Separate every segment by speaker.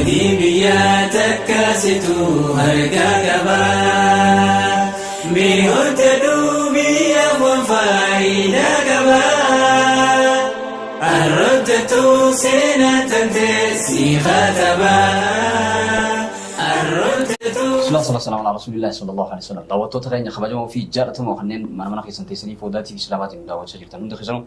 Speaker 1: Badii biyyaa takka situ harkaa qaba. Mee hojjedhu biyyaaf waan faayidaa qaba. Arrojjatu seenaa tantee si kataba. Arrojjatu.
Speaker 2: Bismillah salatu wassalamu ala rasulillahi sallallahu alaihi wasallam. Daawwattoota keenya kabajamoo fi jaallatamoo kanneen mana mana keessan teessanii foddaa TV Islaamaatiin daawwachaa jirtan hundi keessanuu,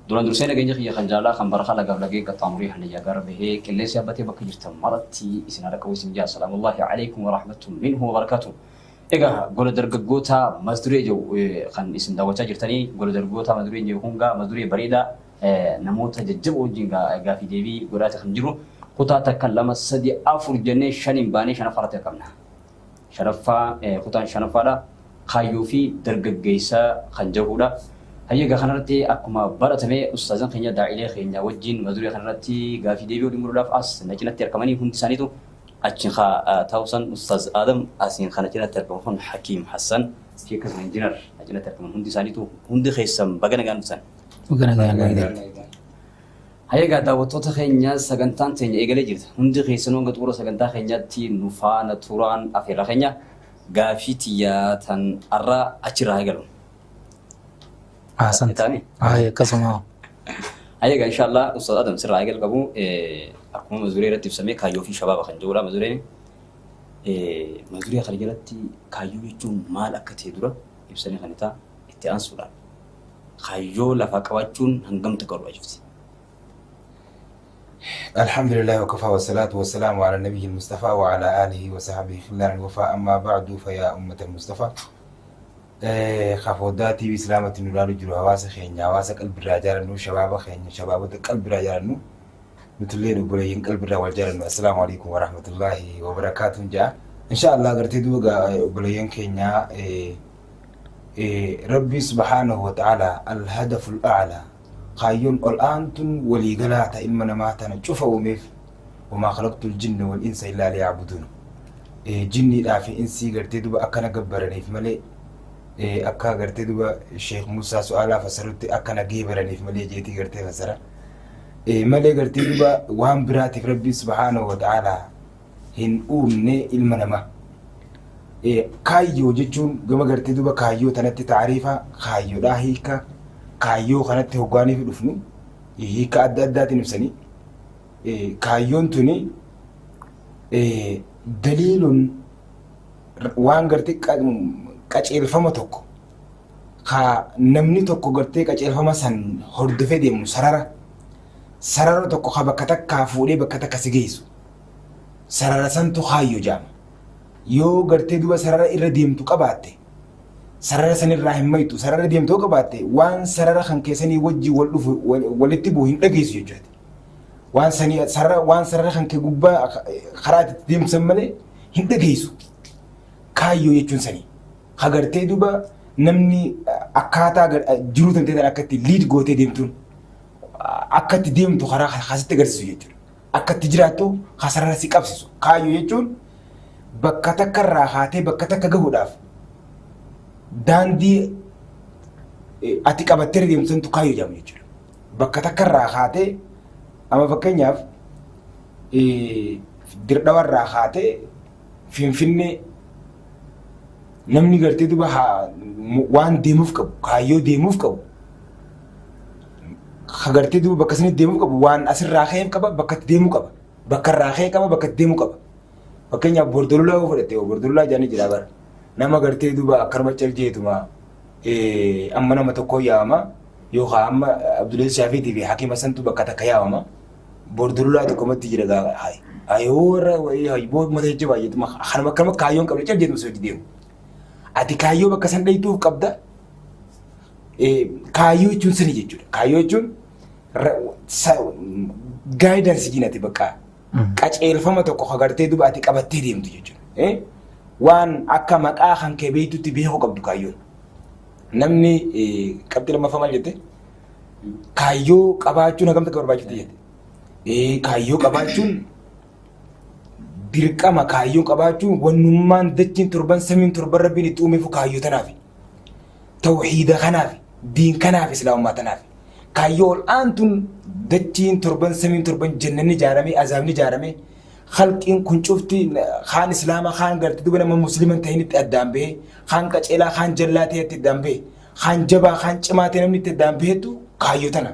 Speaker 2: duraan dursee nageenya kiyya kan jaalalaa kan barakaa lagaaf lagee qaxxaamurii hallayyaa gaara bahee qilleensi yaabbatee bakka jirtan maratti isin haa dhaqqabu isin jaa. Salaamullahi alaikum wa rahmatu minhu wa barakaatu. Egaa gola dargaggoota masduree jiru kan isin daawwachaa jirtanii, gola dargaggoota masduree jiru kun gaa masduree bareedaa namoota jajjaboo wajjin gaafii deebii godhaati kan jiru. Kutaa takka, lama, sadi, afur jennee shaniin baanee shanaffaarratti argamna. Shanaffaa, kutaan shanaffaadha. Kaayyoo fi dargaggeessa kan jedhudha. Hayyeegaa kanarratti akkuma baratame ustaazan keenya daa'ilee keenya wajjin maduree kanarratti gaafii deebii waliin godhuudhaaf as na cinatti argamanii hundi isaaniitu achi taa'usan Ustaaz Adam, asiin kana cinatti argamu kun Hakiim Hassan fi akkasuma Injiinar na cinatti argaman hundi isaaniitu, hundi keessan baga nagaan dhuftan.
Speaker 3: Baga nagaan dhuftan.
Speaker 2: Hayyeegaa daawwattoota keenya, sagantaan teenya eegalee jirta. Hundi keessanuu hanga xumura sagantaa keenyaatti nu faana turaan afeerraa keenya. Gaafii tiyyaa tan arraa achirraa eegalu.
Speaker 3: Ahsant.
Speaker 2: Taane?
Speaker 3: Ay, akkasuma.
Speaker 2: Hayyeegaa inshallah Ustaz Adam sirraa eegal qabu. Akkuma mazuree irratti ibsamee kaayyoo fi shabaaba kan jedhudha mazureen. Mazuree kana jalatti kaayyoo jechuun maal akka ta'e dura ibsanii kan ta'a, itti aansuudhaan kaayyoo lafaa qabaachuun hangam takka barbaachifti?
Speaker 4: الحمد لله وكفى والصلاة والسلام على النبي المصطفى وعلى آله وصحبه خلال الوفاء. أما بعد، فيا أمة المصطفى، خفوداتي TV إسلامة نورانو jiru, hawaasa keenya, hawaasa qalbirraa jaalannu, shabaaba keenya, shabaabota qalbirraa jaalannu, nutullee obboleeyyiin qalbirraa wal jaalannu, assalaamu alaikum warahmatullaahi wabarakaatuun ja'a. Insha Allah gartee duuba obboleeyyan keenya, Rabbi subhaanahu wa ta'ala alhadaful a'laa, kaayyoon ol aantun waliigalaa ta ilma namaa tana cufa uumeef, wamaa khalaqtul jinna wal insa illaa liya'buduun, jinniidhaa fi insii gartee duba akkana gabbaraniif malee, akka gartee duba Sheekh Musaa su'aalaa fasarutti akkana geebaraniif malee jeetii gartee fasara malee, gartee duba waan biraatiif Rabbi subhaanahu wa ta'ala hin uumne ilma namaa. Kaayyoo jechuun gama gartee duba kaayyoo tanatti taariifa kaayyoodhaa, hiika kaayyoo kanatti hoggaaniif dhufnu hiika adda addaatiin ibsanii, kaayyoon tuni daliiluun waan gartee qaceelfama tokko ka namni tokko gartee qaceelfama san hordofee deemu, sarara tokko ka bakka takkaa fuudhee bakka takka si geessu, sarara santu kaayyoo jedhama. Yoo gartee duba sarara irra deemtu qabaatte, sarara sanirraa hin maytu. Sarara deemtu yoo qabaatte, waan sarara kan keessanii wajjin wal dhufu, walitti bu'u hin dhageessu jechuudha. Waan sanii sarara, waan sarara kan kee gubbaa karaa itti deemsan malee hin dhageessu. Kaayyoo jechuun sanii. Ka gartee duba namni akkaataa jiruu tantee tan akka itti lead gootee deemtuun, akka itti deemtu karaa kasitti agarsiisu jechuudha. Akka itti jiraattu ka sarara si qabsiisu. Kaayyoo jechuun bakka takka irraa kaatee bakka takka gahuudhaaf daandii ati qabattee deemtu santu kaayyoo jedhama jechuudha. Bakka takka irraa kaatee, amma fakkeenyaaf Dirdhawa irraa kaatee Finfinnee namni gartee duba waan deemuuf qabu, kaayyoo deemuuf qabu, ka gartee duba bakka sanitti deemuuf qabu, waan asirraa ka'eef qaba, bakka itti deemuu qaba. Bakka irraa ka'ee qaba, bakka itti deemuu qaba. Fakkeenyaaf Bordololaa yoo fudhatte, Bordololaa jedhanii jira bara. Nama gartee duba akkanuma caljeetuma amma nama tokko yaama yookaan amma Abdulees Shaafiitii fi Hakiima santu bakka takka yaamama. Bordololaa tokkomatti jira gaa ayoo warra boo mata jecha baay'eetuma kanuma akkanuma kaayyoon qabda caljeetuma si hojii deemu. Ati kaayyoo bakka san dhayituuf qabda. Kaayyoo jechuun sani jechuudha. Kaayyoo jechuun guidance jinati bakka qaceelfama tokko agartee duba ati qabattee deemtu jechuudha. Waan akka maqaa kan kee beektutti beekuu qabdu kaayyoon. Namni qabxii lammaffaa maal jette? Kaayyoo qabaachuun hagam takka barbaachifti jette. Kaayyoo qabaachuun dirqama. Kaayyoo qabaachuun wannummaan dachiin torban, samiin torban Rabbiin itti uumeefu kaayyoo tanaaf. Tawhiida kanaaf, diin kanaaf, islaamummaa tanaaf. Kaayyoo ol aantuun dachiin torban, samiin torban, jannanni ijaaramee, azaabni ijaaramee, Khalqiin kun cufti kaan islaama kaan gartee duba nama musliman ta'initti addaan bahee, kaan qaceelaa kaan jallaa ta'etti addaan bahee, kaan jabaa kaan cimaa ta'e namni itti addaan baheetu kaayyoo tana.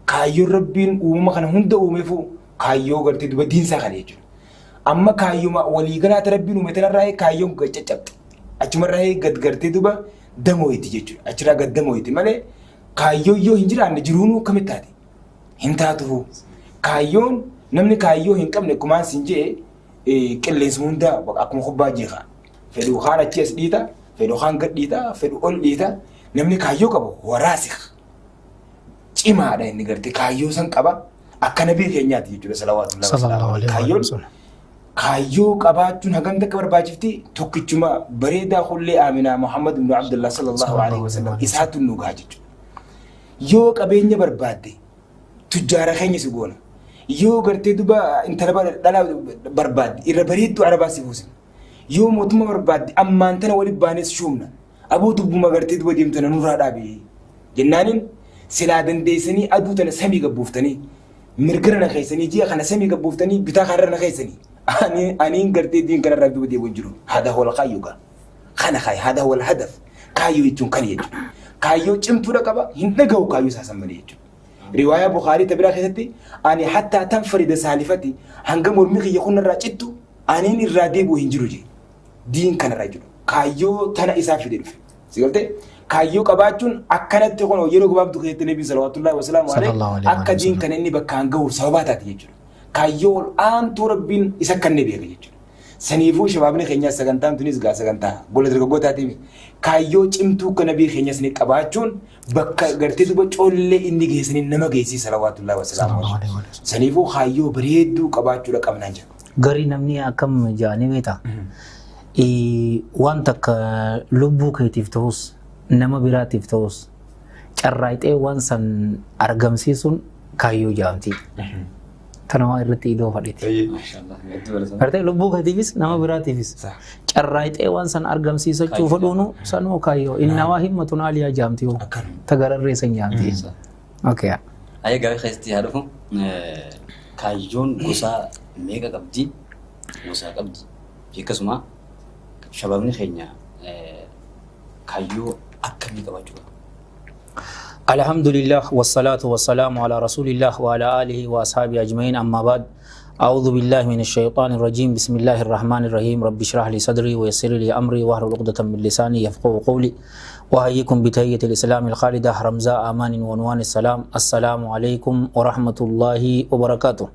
Speaker 4: Kaayyoon Rabbiin uumama kana hunda uumeefu kaayyoo gartee duba diinsaa kana jechuudha. Amma kaayyuma waliigalaata Rabbiin uume tanarraa kaayyoon gad caccabxe. Achumarraa gad gartee duba damooyti jechuudha. Achirraa gad damooyti malee kaayyoo yoo hin jiraanne jiruunuu akkamitti taate? Hin taatufu. Kaayyoon namni kaayyoo hin qabne akkumaan siin jee qilleensuma hundaa akkuma kubbaa jeeqa. Fedhu kaan achi as dhiita, fedhu kaan gad dhiita, fedhu ol dhiita. Namni kaayyoo qabu waraasik. Cimaadha inni gartee kaayyoo san qaba. Akka nabii keenyaati jechuudha salawaatullahi
Speaker 3: Sallallahu alaihi wa
Speaker 4: Kaayyoon
Speaker 3: sallam.
Speaker 4: kaayyoo qabaachuun hagam takka barbaachifti tokkichuma bareedaa hullee Aminaa Muhammad ibn Abdullah sallallahu alaihi wasallam isaatu nu gaha jechuudha. Yoo qabeenya barbaadde tujjaara keenya si goona. Yoo gartee duba intala dhala barbaadde irra bareedduu arabaa si buusina. Yoo mootummaa barbaadde ammaan tana walitti baanes shuumna. Aboo dubbuma gartee duba deemtana nurraa dhaabi. Jennaaniin silaa dandeessanii aduu tana samii gabbuuftanii mirgara na keessanii ji'a kana samii gabbuuftanii bitaa kanarra na keessanii. Aniin gartee diin kanarraa duba deebi'u hin jiru. Hada wal kaayyoo gaa. Kana kaay hada wal hadaf. Kaayyoo jechuun kana jechuudha. Kaayyoo cimtuudha qaba hin dhaga'u kaayyoo isaa san malee jechuudha. Riwaayaa Bukaarii ta biraa keessatti ani hattaa tanfarida saalifati hanga mormi kiyya kun irraa cittu aniin irraa deebi'u hin jiru jee. Diin kanarraa jechuudha. Kaayyoo tana isaa fide dhufe. Si galtee? Kaayyoo qabaachuun akkanatti kun yeroo gabaabduu keessatti Nabii salawwaatullahi wasalaamu
Speaker 3: Sallallahu
Speaker 4: alayhi
Speaker 3: alaihi
Speaker 4: akka diin
Speaker 3: wasallam.
Speaker 4: kana inni bakkaan gahuuf sababaa taate jechuudha. Kaayyoo ol aantuu Rabbiin isa kannee beeka jechuudha. Saniifuu shabaabni keenyaas sagantaan tunis gaa sagantaa gola dargaggootaatiimi. Kaayyoo cimtuu akka nabii keenyas ni qabaachuun bakka gartee duba collee inni geessanii nama geessii salawaatullahi wasalaamu
Speaker 3: Sallallahu
Speaker 4: alayhi.
Speaker 3: alaihi wa sallam.
Speaker 4: Saniifuu kaayyoo bareedduu qabaachuudha qabnaan jedha.
Speaker 3: Garii namni akkam jedhanii beektaa? Waan takka lubbuu keetiif ta'us nama biraatiif ta'us carraaqxee waan san argamsiisuun kaayyoo jedhamti. Tana waan irratti idoo fadhiti.
Speaker 2: Maashaallah. Hedduu galatoomaa.
Speaker 3: Gartee lubbuu keetiifis nama biraatiifis carraaqxee waan san argamsiisachuu fedhuunu sanuu kaayyoo. Innawaa himmatun aaliyaa jedhamti yoo tagararree san jedhamti. Okay.
Speaker 2: Ayya gaafii keessatti haa dhufu. Kaayyoon gosa meeqa qabdi? Gosa qabdi. Fi akkasuma shabaabni keenya kaayyoo akkamii qabaachuu qaba?
Speaker 3: الحمد لله والصلاة والسلام على رسول الله وعلى آله وأصحابه أجمعين أما بعد أعوذ بالله من الشيطان الرجيم بسم الله الرحمن الرحيم رب اشرح لي صدري ويسر لي أمري واحلل عقدة من لساني يفقهوا قولي وأحييكم بتحية الإسلام الخالدة رمزاء أمان ونوان السلام السلام عليكم ورحمة الله وبركاته.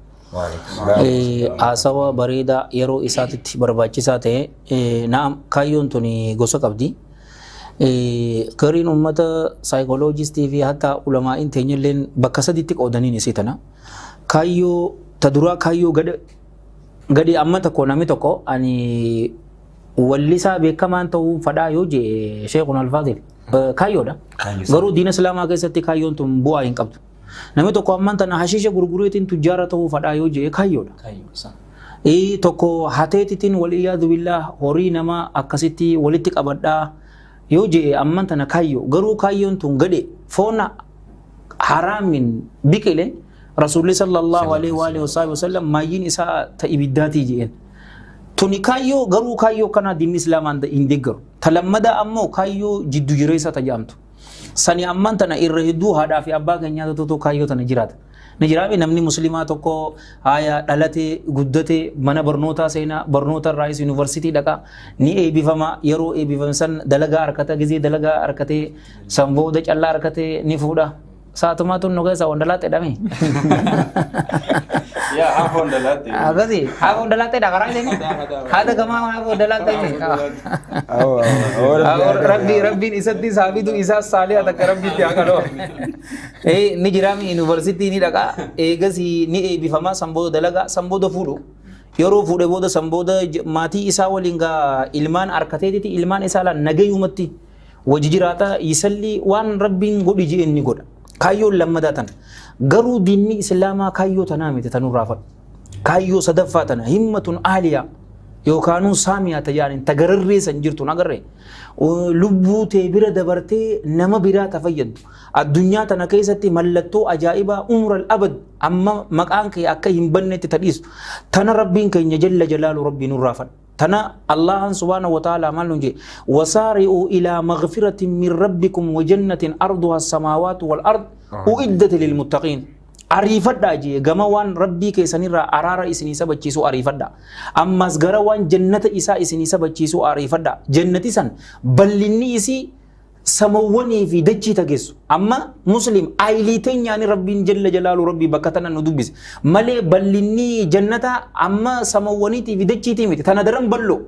Speaker 3: Haasawa bareedaa yeroo isaatitti barbaachisaa ta'e naam kaayyoon tuni gosa qabdi. Gariin uummata saayikoloojistii fi hatta ulamaa'in teenyalleen bakka saditti qoodaniin isii tana. Kaayyoo ta duraa kaayyoo gadi amma tokko namni tokko ani wallisaa beekamaan ta'uu fadhaa yoo jee Sheekun Alfaadil kaayyoodha.
Speaker 4: Kaayyoo
Speaker 3: Garuu diina Islaamaa keessatti kaayyoon tun bu'aa hin qabdu. Namni tokko ammaan tana hashiisha gurgureetiin tujjaara ta'uu fadhaa yoo jee kaayyoodha.
Speaker 2: Kaayyoo isaa.
Speaker 3: Tokko hateetitiin wal iyyaadu billaah horii namaa akkasitti walitti qabadhaa yoo jee ammaan tana kaayyoo. Garuu kaayyoon tun gadhe foon haraamin biqile Rasuulli sallallahu alaihi wa alihi wasallam maayyiin isaa ta ibiddaatii jeen. Tuni kaayyoo garuu kaayyoo kana diinni Islaamaan hin deeggaru. Ta lammadaa ammoo kaayyoo jiddu jireessa ta jedhamtu. Sani ammaan tana irra hedduu haadhaa fi abbaa keenyaa tokko kaayyoo tana jiraata. Ni jiraame namni musliimaa tokko haaya dhalatee guddatee mana barnootaa seenaa barnoota irraayis yuunivarsiitii dhaqaa ni eebbifama yeroo eebbifame san dalagaa harkata gizee dalagaa harkatee san booda callaa harkatee ni fuudha. Saatumaa tun nu keessa wandalaatte dhame.
Speaker 5: Yaa hafa wandalaatte.
Speaker 3: Akkasi hafa wandalaatte dha karaa isheen. Haadha gamaa hafa wandalaatte. Rabbi rabbiin isatti saafitu isaa saalee takka rabbitti haa kadhoo. Ni jiraami yuunivarsiitii ni dhaqaa eegas ni eebbifama san booda dalagaa san booda fuudhu. Yeroo fuudhe booda san booda maatii isaa waliin gaa ilmaan harkateetiti ilmaan isaa laan nagayumatti wajji jiraata isalli waan rabbiin godhi jee inni godha. Kaayyoon lammadaa tana. Garuu diinni Islaamaa kaayyoo tanaa miti tanurraa fadhu. Kaayyoo sadaffaa tana himmatun aaliyaa. Yookaanuu saamiyaa tajaajilin tagararree san jirtu nagarree lubbuu tee bira dabartee nama biraa ta fayyaddu addunyaa tana keessatti mallattoo ajaa'ibaa umral abad amma maqaan kee akka hin bannetti tadhiisu tana rabbiin keenya jalla jalaalu rabbii nurraa fadha. Tana Allahan subhaanahu wa ta'ala maal nuun jee wasaari'uu ilaa maghfiratin min rabbikum wa jannatin arduha as-samaawaatu wal ard uiddat lil muttaqiin. Ariifadhaa jee gama waan rabbii keessanirraa araara isinii sabachiisuu ariifadhaa. Ammas gara waan jannata isaa isinii sabachiisuu ariifadhaa. Jannati san bal'inni isii samawwanii fi dachii tageessu. Amma muslim aayilii teenyaani rabbiin jalla jalaalu rabbii bakka tana nu dubbise. Malee bal'inni jannata amma samawwaniitii fi dachiitii miti. Tana daran bal'oo.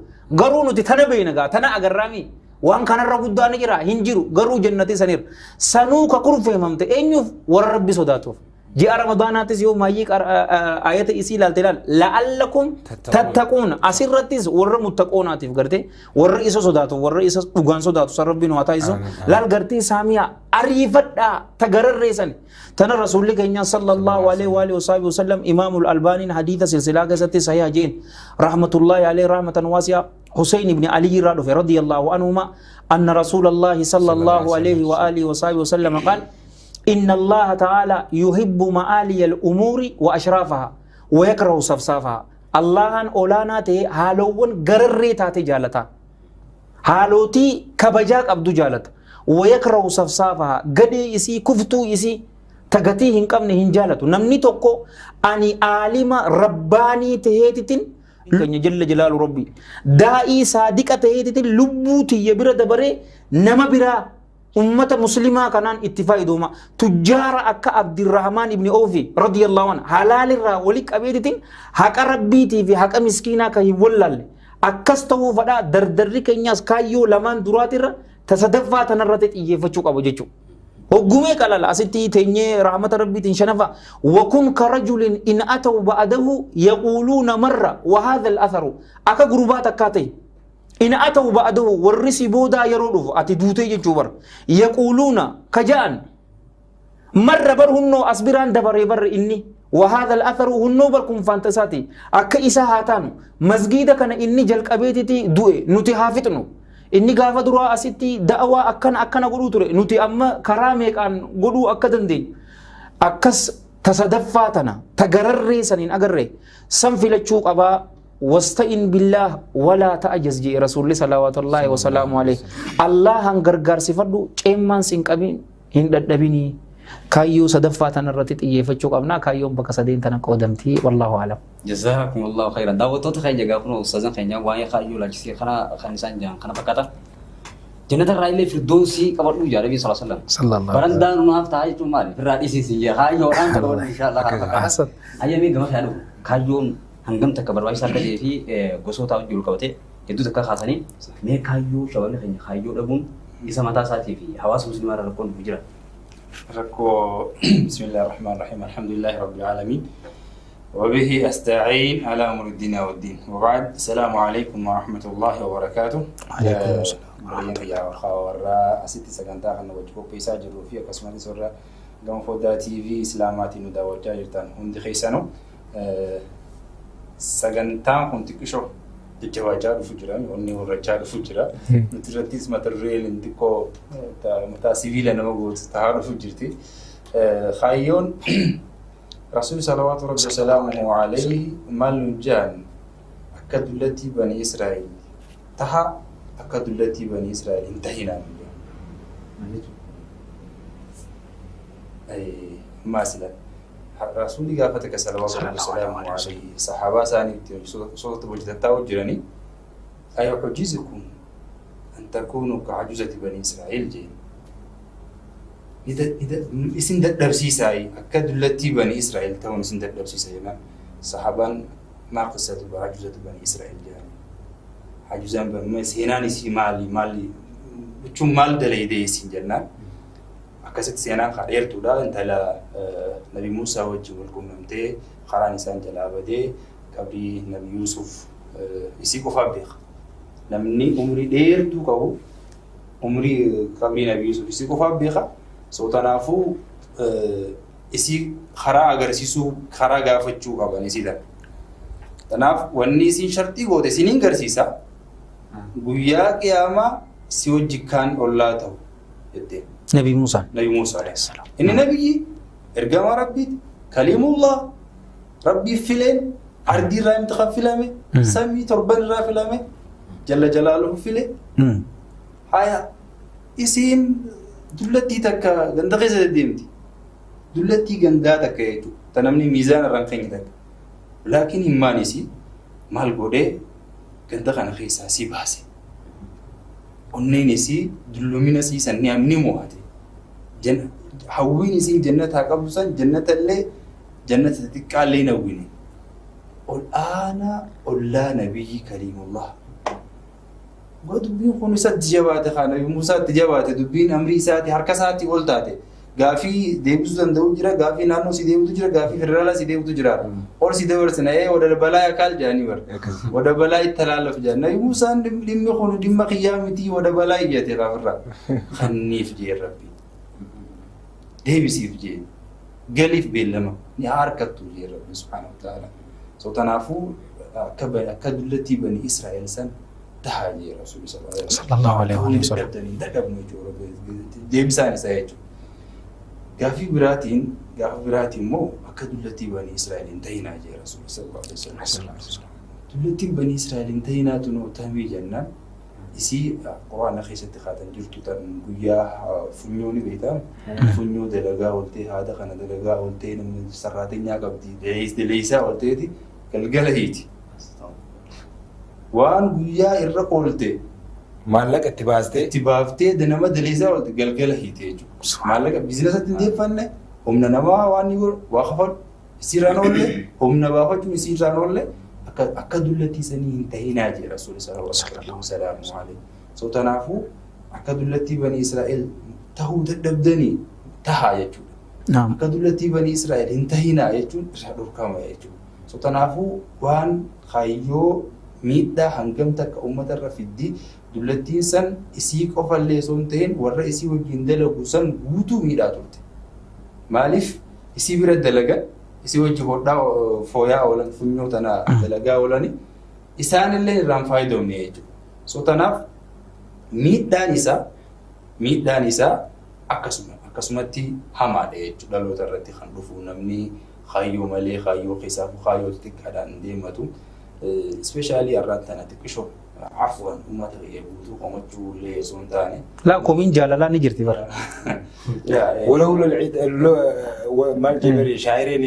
Speaker 3: Garuu nuti tana beekna gaa tana agarraami. Waan kanarra guddaa ni jira hin jiru garuu jannati sanirra. Sanuu ka kurfeeffamte eenyuuf warra rabbi sodaatuuf. Ji'a Ramadaanaatis yoo maayyii ayata isii ilaalte ilaal la'allakum tattaquun asirrattis warra muttaqoonaatiif gartee warra isa sodaatu warra isa dhugaan sodaatu san rabbiin waa taasisu laal gartee saamiyaa ariifadhaa tagararreessan tana rasuulli keenya sallallahu alaihi wa alihi wasallam imaamul albaaniin hadiisa silsilaa keessatti sahiha jeen rahmatullahi alaihi rahmatan waasi'a Hussein ibn Ali irraa dhufe radiyallahu anhuma anna rasuulallahi sallallahu alaihi wa alihi wasallam qaal إن الله تعالى يحب معالي الأمور وأشرافها ويكره صفصافها. الله أن أولانا تي هالوون غرري تاتي جالتا هالوتي كبجاك أبدو جالتا ويكره صفصافها قدي إسي كفتو إسي تغتي هنكمني هنجالتو نمني توكو أني عالم رباني تهيتتين جل جلال ربي دائي صادقة تهيتتين لبوتي يبرا دبري نما برا أمة مسلمة كانان اتفاق دوما تجار أكا عبد الرحمن ابن أوفي رضي الله عنه حلال الرا ولك أبيتين حق ربيتي في حق مسكينة كي ولال أكستو فدا دردري كنياس كايو لمن دراتر تصدفا تنرتت إيه فتشوك أبو جيتشو هجومي كلا لا أستي تني رحمة ربي تنشنفا وكن كرجل إن أتوا بعده يقولون مرة وهذا الأثر أكا جروبات كاتي إن أتوا بعده والرسي بودا يرودف أتي دوتي جوبر يقولون كجان مرة برهنو أصبران دبر بر إني وهذا الأثر هنو بركم فانتساتي أك إسا هاتانو مسجد كان إني جلك أبيتي دوي نتي هافتنو إني غافة دروا أستي دعوة أكن أكن غلو تري نتي أما كرامك أن غلو أكدن دي أكس تصدفاتنا تجرري سنين أجري سنفلتشوك أبا واستعن بالله ولا تعجز جي رسول الله صلوات الله وسلامه عليه الله هنغرغر سفدو چيمان سين قبين هند دبيني كايو صدفاتنا الرتيت يفتشوك أبنا كايو بك سدين تنا قدمتي والله أعلم.
Speaker 2: جزاكم الله خيرا. دعوتو خير جاكم أستاذ خير واي خايو لاجسي خنا خنسان جان خنا بكاتا جنة الرأي فردوسي قبل نجار النبي صلى الله عليه وسلم.
Speaker 5: صلى الله.
Speaker 2: برندان وناف تاعي تمالي في الرأي سينجا خايو أنا تقول إن شاء الله خنا بكاتا. أيامي جماعة خيرو كايو hangam takka barbaachisaa akka ta'ee fi gosoota wajjin wal qabatee hedduu takka kaasanii mee kaayyoo shabaabni keenya kaayyoo dhabuun isa mataa isaatii fi hawaasa musliimaa irra rakkoon dhufu jira.
Speaker 6: Rakkoo bismillaahi rahmaani rahiim alhamdulillaahi rabbil aalamiin وبه أستعين على أمر الدين والدين وبعد السلام عليكم ورحمة الله وبركاته.
Speaker 3: عليكم السلام
Speaker 6: ورحمة الله وبركاته. أسيتي سكنتا خنا وجهو بيسا جرو فيها كسمتي سورة قام فودا تي في إسلاماتي نداوجا جرتان هندي خيسانو sagantaan kun xiqqishoo jajjabaachaa dhufu jira onni warrachaa dhufu jira nuti irrattis mata dureen xiqqoo mataa sibiila nama gootu tahaa dhufu jirti. Kaayyoon rasuul salawaatu rabbi wasalaamuhu alayhi maal nu jaan akka dullattii bani Israa'el taha akka dullattii bani Israa'el hin tahinaa nu jaan. Maasila. رسولي قافتك صلوات الله وسلامه عليه صحابة ثاني صوت وجدتها وجراني أيعجزكم أن تكونوا كعجوزة بني إسرائيل جين إذا إذا إسن دبسي ساي أكد التي بني إسرائيل تون إسن دبسي ساي ما صحابا ما قصة بعجوزة بني إسرائيل جان عجوزان بني سيناني سي مالي مالي شو مال دليدي سين جنان akkasitti seenaan dheertuudha intala Nabi Muusaa wajjin wal quunnamtee karaan isaan jalaa badee qabrii Nabi Yuusuf isii qofaaf beeka. Namni umrii dheertuu qabu umrii qabrii Nabi Yuusuf isii qofaaf beeka. So kanaafuu isii karaa agarsiisuu karaa gaafachuu qaban isii dha. Tanaaf wanni isin sharxii goote isiniin garsiisa. Guyyaa qiyaamaa si wajji kaan ollaa ta'u jetteen.
Speaker 3: Nabi Muusaan.
Speaker 6: Nabi Muusaa alayhi salaam. Inni nabiyyi ergamaa Rabbiiti. Kaliimullah Rabbiif fileen ardii irraa imti kan filame samii torban irraa filame jalla jalaaluhu file. Haya isiin dullattii takka ganda keessa deddeemti. Dullattii gandaa takka jechuudha. Ta namni miizaana irra hin keenye takka. Laakiin himmaan isii maal godhee ganda kana keessaa si baase. Onneen isii dullumina isii san ni mo'ate. Hawwiin isiin jannataa qabdu san jannata illee jannata xixiqqaa illee hin hawwine. Ol aanaa ollaa nabiyyi kaliimullah. Waa dubbiin kun isatti jabaate kaa Nabi Muusaatti jabaate dubbiin amrii isaati harka isaatti ol taate. Gaafii deebisuu danda'u jira, gaafii naannoo si deebitu jira, gaafii federaalaa si deebitu jira. Ol si dabarsina ee wada balaa yakaal jedhanii bar. Wada balaa itti talaallaf jedhan. Nabi Muusaan dhimmi kun dhimma kiyyaa miti wada balaa iyyate gaafirraa. Kanniif jee Rabbi. Deebisiif jee. Galiif beellama ni harkattu jee Rabbi subhaanahu wa ta'ala. So tanaafuu akka dullattii bani Israa'el san tahaa jee Rasuulli
Speaker 3: sallallahu alaihi wa sallam.
Speaker 6: Dadhabnu jechuudha. Deebisaan isaa jechuudha. Gaafii biraatiin gaafa biraatiin immoo akka dullattii bani Israa'el hin ta'inaa jee Rasuulli sallallahu alaihi wa sallam. Dullattiin bani Israa'el hin ta'inaa tunoo tamii jennaan isii quraana keessatti kaatan jirtu tan guyyaa funyoo ni beektaa funyoo dalagaa ooltee haada kana dalagaa ooltee namni sarraatenyaa qabdi daleessaa oolteeti galgala hiiti. Waan guyyaa irra oolte
Speaker 4: Maallaqa itti baastee.
Speaker 6: Itti baaftee nama daleessaa oolte galgala hiite jechuudha. Maallaqa biizinasatti hin deeffanne humna namaa waan ni godhu waa kafadhu isiirraan oolle humna baafachuun isiirraan oolle akka dullattii sanii hin tahinaa jee Rasuulli sallallahu alaihi. So tanaafuu akka dullattii bani Israa'el tahuu dadhabdanii tahaa jechuudha. Akka dullattii bani Israa'el hin tahinaa jechuun irraa dhorkama jechuudha. So tanaafuu waan kaayyoo miidhaa hangam takka uummata irra fiddi dullattiin san isii qofallee osoo hin tahin warra isii wajjin dalagu san guutuu miidhaa turte. Maaliif isii bira dalagan isii wajji hodhaa fooyaa oolan funyoo tana dalagaa oolani isaanillee irraan faayidoomne jechuudha. So tanaaf miidhaan isaa akkasumatti hamaadha jechuudha. Dhaloota irratti kan dhufu namni kaayyoo malee kaayyoo keessaafuu kaayyoo xixiqqaadhaan deematu. Ispeeshaalii har'aan tana xiqqishoo afwan uummata kiyya guutuu qomachuu illee osoo hin taane.
Speaker 3: Laa komiin jaalalaa ni jirti bara.
Speaker 4: ولولا العيد مال جبري شاعرين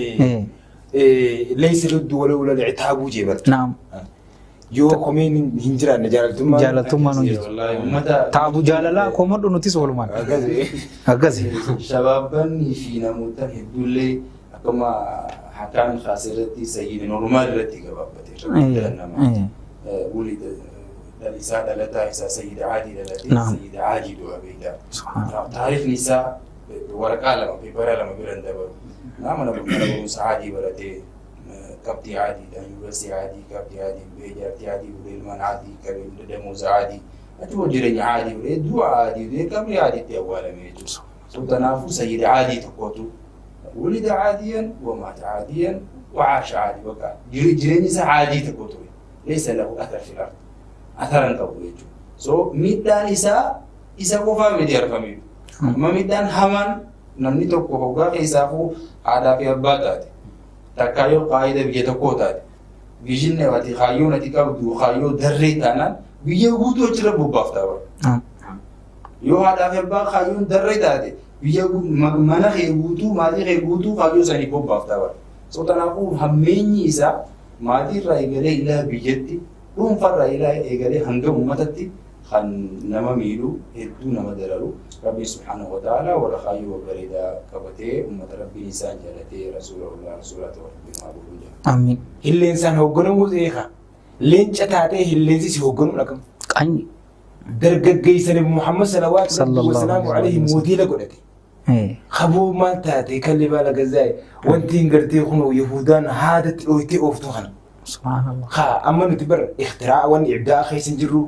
Speaker 4: ليس الود ولولا العتاب جبر.
Speaker 3: نعم.
Speaker 4: Yoo komiin hin jiraanne jaalaltummaan.
Speaker 3: Jaalaltummaan hin jirtu. Taabu jaalalaa komadhu nutis walumaan. Akkasi.
Speaker 6: Shabaabbanni fi namoota hedduullee akkuma hakaan kaasee irratti sayyidi normaal irratti gabaabbate. Wuli isaa dhalataa isaa sayyida caadii dhalatee sayyida caadii du'a beektaa. Taariifni isaa waraqaa lama peepara lama bira hin dabalu. Nama mana barumsa caadii baratee qabxii caadiidhaan yuunivarsiitii caadii qabxii caadii bahee jaartii caadii fuudhee ilmaan caadii qabee damuusa caadii achuma jireenya caadii fuudhee du'a caadii fuudhee qabrii caadiitti awwaalame jechuudha. So kanaafuu sayyida caadii tokkotu ولد عاديا ومات عاديا وعاش عادي وقع jireenya isaa caadii tokko ture. ليس له أثر في الأرض. أثرا qabu jechuudha. So miidhaan isaa isa qofaa miti arfamiidha. Amma miidhaan hamaan namni tokko hoggaa keessaafuu haadhaa fi abbaa taate takkaa yoo qaayida biyya tokkoo taate viizhinni ati kaayyoon ati qabdu kaayyoo darree taanaan biyya guutuu achirra bobbaaftaa bara. Yoo haadhaa fi abbaa kaayyoon darree taate biyya mana kee guutuu maatii kee guutuu kaayyoo sanii bobbaaftaa bara. So kanaafuu hammeenyi isaa maatii irraa eegalee ilaa biyyatti dhuunfarraa ilaa eegalee hanga uummatatti kan nama miidhu hedduu nama dararu Rabbi subhaanahu wa ta'ala warra kaayyoo bareedaa qabatee uummata Rabbiin isaan jaalatee rasuula rasuulaa ta'u Rabbiin haa godhu jedha.
Speaker 3: Amiin.
Speaker 4: Hilleensaan hoogganamuu eega. Leenca taatee hilleensi si hoogganuu dhaqamu.
Speaker 3: Qanyi.
Speaker 4: Dargaggeessa Nabi Muhammad salawaatu wasalaamu alayhi mootiila godhate. Haboo maal taate kalli baala gazaa'e wanti hin gartee kun Yahudaan haadatti dhooytee ooftu kana.
Speaker 3: Subhaanallah.
Speaker 4: Haa amma nuti bara ikhtiraa wanni ibdaa keessa hin jirru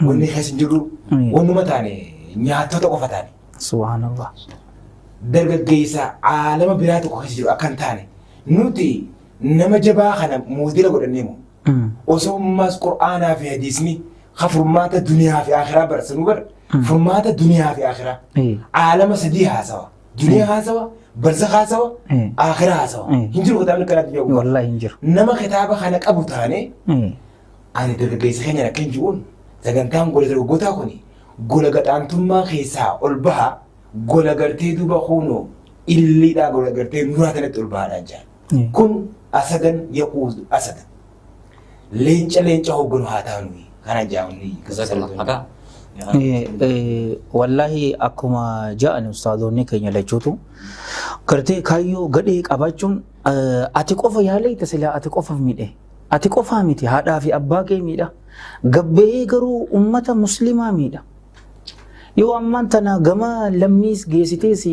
Speaker 4: wanni keessa hin jirru wannuma taane nyaatota qofa taane.
Speaker 3: Subhaanallah.
Speaker 4: Dargaggeessa aalama biraa tokko keessa jiru akka hin taane nuti nama jabaa kana mootiila godhannee moo Osoo ammaas Qur'aanaa fi hadiisni ka furmaata duniyaa fi akhiraa barsanuu bar furmaata duniyaa fi akhiraa. Aalama sadii haasawa. Duniyaa haasawa, barzakh haasawa, akhiraa haasawa. Hin jiru kitaabni kana addunyaa gubbaa.
Speaker 3: Wallaahi hin jiru.
Speaker 4: Nama kitaaba kana qabu taane ani dargaggeessa keenya akka hin jiruun sagantaan gola dargaggootaa kuni gola gaxaantummaa keessaa ol baha gola gartee duuba kunoo illiidhaa gola gartee nuraa kanatti ol bahaadhaan jira. Kun asadan yaquudu asadan. Leenca leenca hoogganu haa taanu kana jaamni.
Speaker 2: Jazakallah. Haqa.
Speaker 3: Wallaahi akkuma ja'an ustaadoonni keenya lachuutu gartee kaayyoo gadhee qabaachuun ati qofa yaaleita silaa ati qofa miidhe ati qofaa miti haadhaa fi abbaa kee miidha gabbahee garuu ummata muslimaa miidha. Yoo ammaan tana gama lammiis geessitees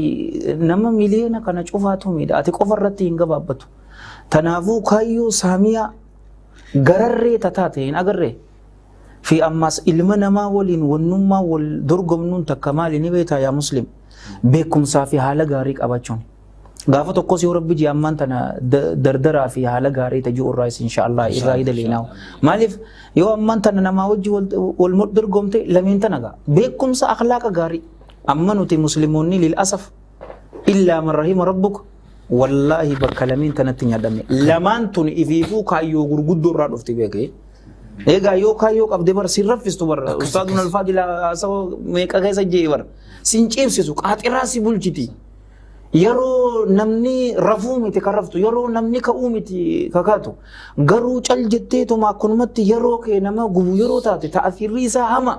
Speaker 3: nama miliyoona kana cufaatu miidha ati qofa irratti hin gabaabbatu. Tanaafuu kaayyoo saamiyaa gararree tataate hin agarree. Fi ammas ilma namaa waliin wannummaa wal dorgomnuun takka maali ni beektaa yaa muslim beekumsaa fi haala gaarii qabaachuun. Gaafa tokkos yoo rabbi jee ammaan tana dardaraa fi haala gaarii tajuu irraa insha Allah irraa hidaleenaa. Maaliif yoo ammaan tana namaa wajji wal dorgomte lameen tana gaa beekumsa akhlaaqa gaarii amma nuti musliimoonni lil asaf illaa man rahima rabbuk wallaahi bakka lameen tanatti nyaadhamne lamaan tun ifiifuu kaayyoo gurguddoo irraa dhufti beekee. Egaa yoo kaayyoo qabde bar sin raffistu bar ustaaduun alfaadila haasawa meeqa keessa jee bar sin ciibsisu qaaxiraa si bulchiti. Yeroo namni rafuu miti kan raftu yeroo namni ka'uu miti kakaatu garuu cal jetteetuma akkanumatti yeroo kee nama gubu yeroo taate ta'athirri isaa hama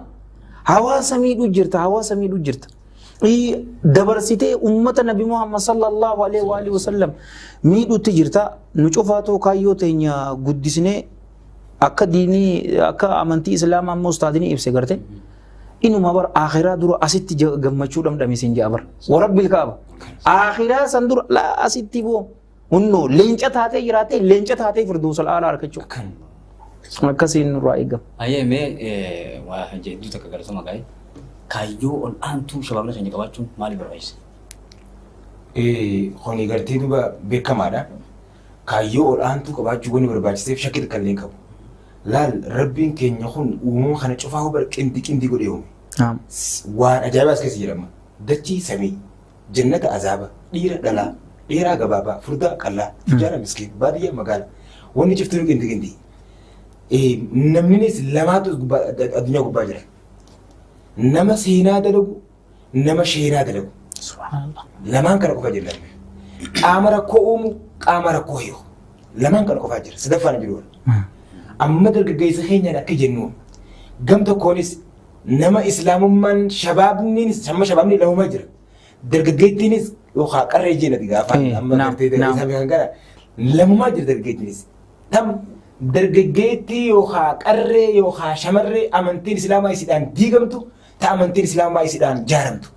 Speaker 3: hawaasa miidhuu jirta hawaasa miidhuu jirta. Dabarsitee ummata Nabi Muhammad sallallahu alaihi wa alihi wasallam miidhuutti jirta nu cufaatoo kaayyoo teenya guddisnee akka diinii akka amantii islaamaa immoo ustaadinii ibse garte inuma bar akhiraa dura asitti gammachuu dhamdhamisin ja'a bar warabbil kaaba akhiraa san dura laa asitti boo hunnoo leenca taatee jiraatee leenca taatee firdawsal aalaa argachuu akkasiin nurraa eegama.
Speaker 2: Ayyee mee waa hedduu takka galatoomaa gaa'e kaayyoo ol aantuu shabaabni keenya qabaachuun maaliif barbaachisa?
Speaker 4: Kuni gartee duuba beekamaadha. Kaayyoo ol aantuu qabaachuu wanni barbaachiseef shakkii takka illee hin qabu. Laal rabbiin keenya kun uumama kana cufaa hubar qindi qindi godhee uume. Waan ajaa'ibaa as keessa jedhama. Dachii samii, jannata azaaba, dhiira dhalaa, dheeraa gabaabaa, furdaa qallaa, tujjaara miskiin, baadiyyaa magaala. Wanni cuftinuu qindi qindi. Namninis lamaatu addunyaa gubbaa jira. Nama seenaa dalagu, nama sheenaa dalagu.
Speaker 3: Subhanallah.
Speaker 4: Lamaan kana qofa jira. Qaama rakkoo uumu, qaama rakkoo hiiku. Lamaan kana qofaa jira. Sadaffaan hin jiru. Amma dargaggeessa keenyaan akka jennu gam tokkoonis nama islaamummaan shabaabniinis amma shabaabni lamumaa jira. Dargaggeettiinis yookaan qarree jeenati gaafa amma gartee dargaggeessa kan gara lamumaa jira dargaggeettiinis. Tam dargaggeettii yookaan qarree yookaan shamarree amantiin islaamaa isiidhaan diigamtu ta amantiin islaamaa isiidhaan jaaramtu.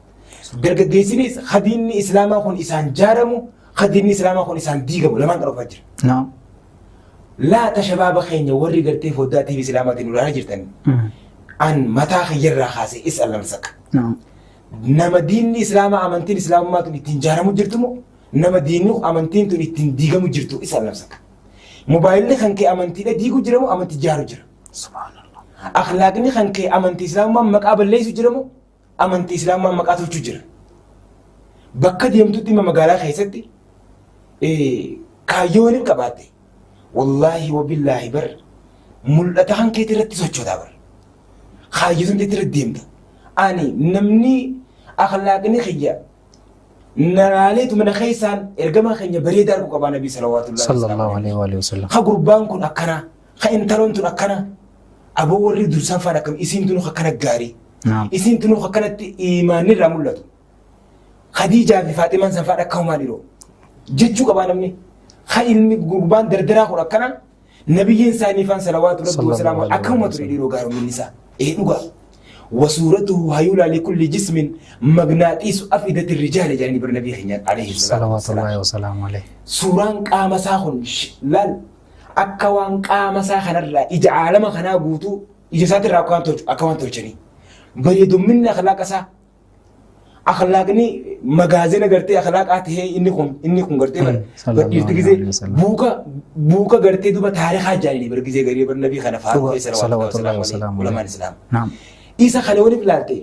Speaker 4: Dargaggeessinis hadiinni islaamaa kun isaan jaaramu hadiinni islaamaa kun isaan diigamu lamaan kan qofaa jira. Laata shabaaba keenya warri gartee foddaa TV islaamaatiin ulaalaa jirtan an mataa kiyyarraa kaasee is allamsaka. Nama diinni islaamaa amantiin islaamummaa tun ittiin jaaramu jirtu moo nama diinni amantiin tun ittiin diigamu jirtu is allamsaka. Mobaayilli kan kee amantiidha diigu jira moo amantii jaaru jira?
Speaker 3: Subhanallah.
Speaker 4: Akhlaaqni kan kee amantii islaamummaa maqaa balleessu jira moo amantii islaamummaa maqaa tolchu jira? Bakka deemtutti dhimma magaalaa keessatti kaayyoo waliin qabaatte wallaahi wabillaahi bar mul'ata kan keetii irratti sochootaa bar kaayyoo sun irratti deemta. Ani namni akhlaaqni kiyya nalaaleetu mana keessaan ergamaa keenya bareedaa arguu qabaa nabii salawaatullahi
Speaker 3: Sallallahu alaihi wa sallam.
Speaker 4: Ha gurbaan kun akkana, ha intaloon tun akkana, aboo warri dursan faana akkam isiin tunu akkana gaarii. Isiin tunu akkanatti imaanni irraa mul'atu. Khadiijaa fi Faaximaan san faana akkamumaa dhiroo. Jechuu qabaa namni. Ha ilmi gurbaan dardaraa kun akkana nabiyyiin isaanii faan salawaatu rabbi wasalaamu akkamuma ture dhiroo gaarumminni isaa. Ee dhugaa. وصورته هيولى لكل جسم مغناطيس أفئدة الرجال جاني بر نبي خنيان عليه الصلاة والسلام.
Speaker 3: صلوات الله وسلامه عليه.
Speaker 4: Suuraan qaama isaa kun laal akka waan qaama isaa kanarraa ija aalama kanaa guutuu ija isaatirraa akka waan tolchanii. Bareedumminni akhlaaqa isaa Akhlaaqni magaazina gartee akhlaaqaa tahee inni kun gartee badhiirti gisee buuka gartee duba taarikaa jaanii bar gisee garii bar nabii kana faaruu salawaatullahi wasalaamu ulamaan islaam. Isa kana waliif ilaalte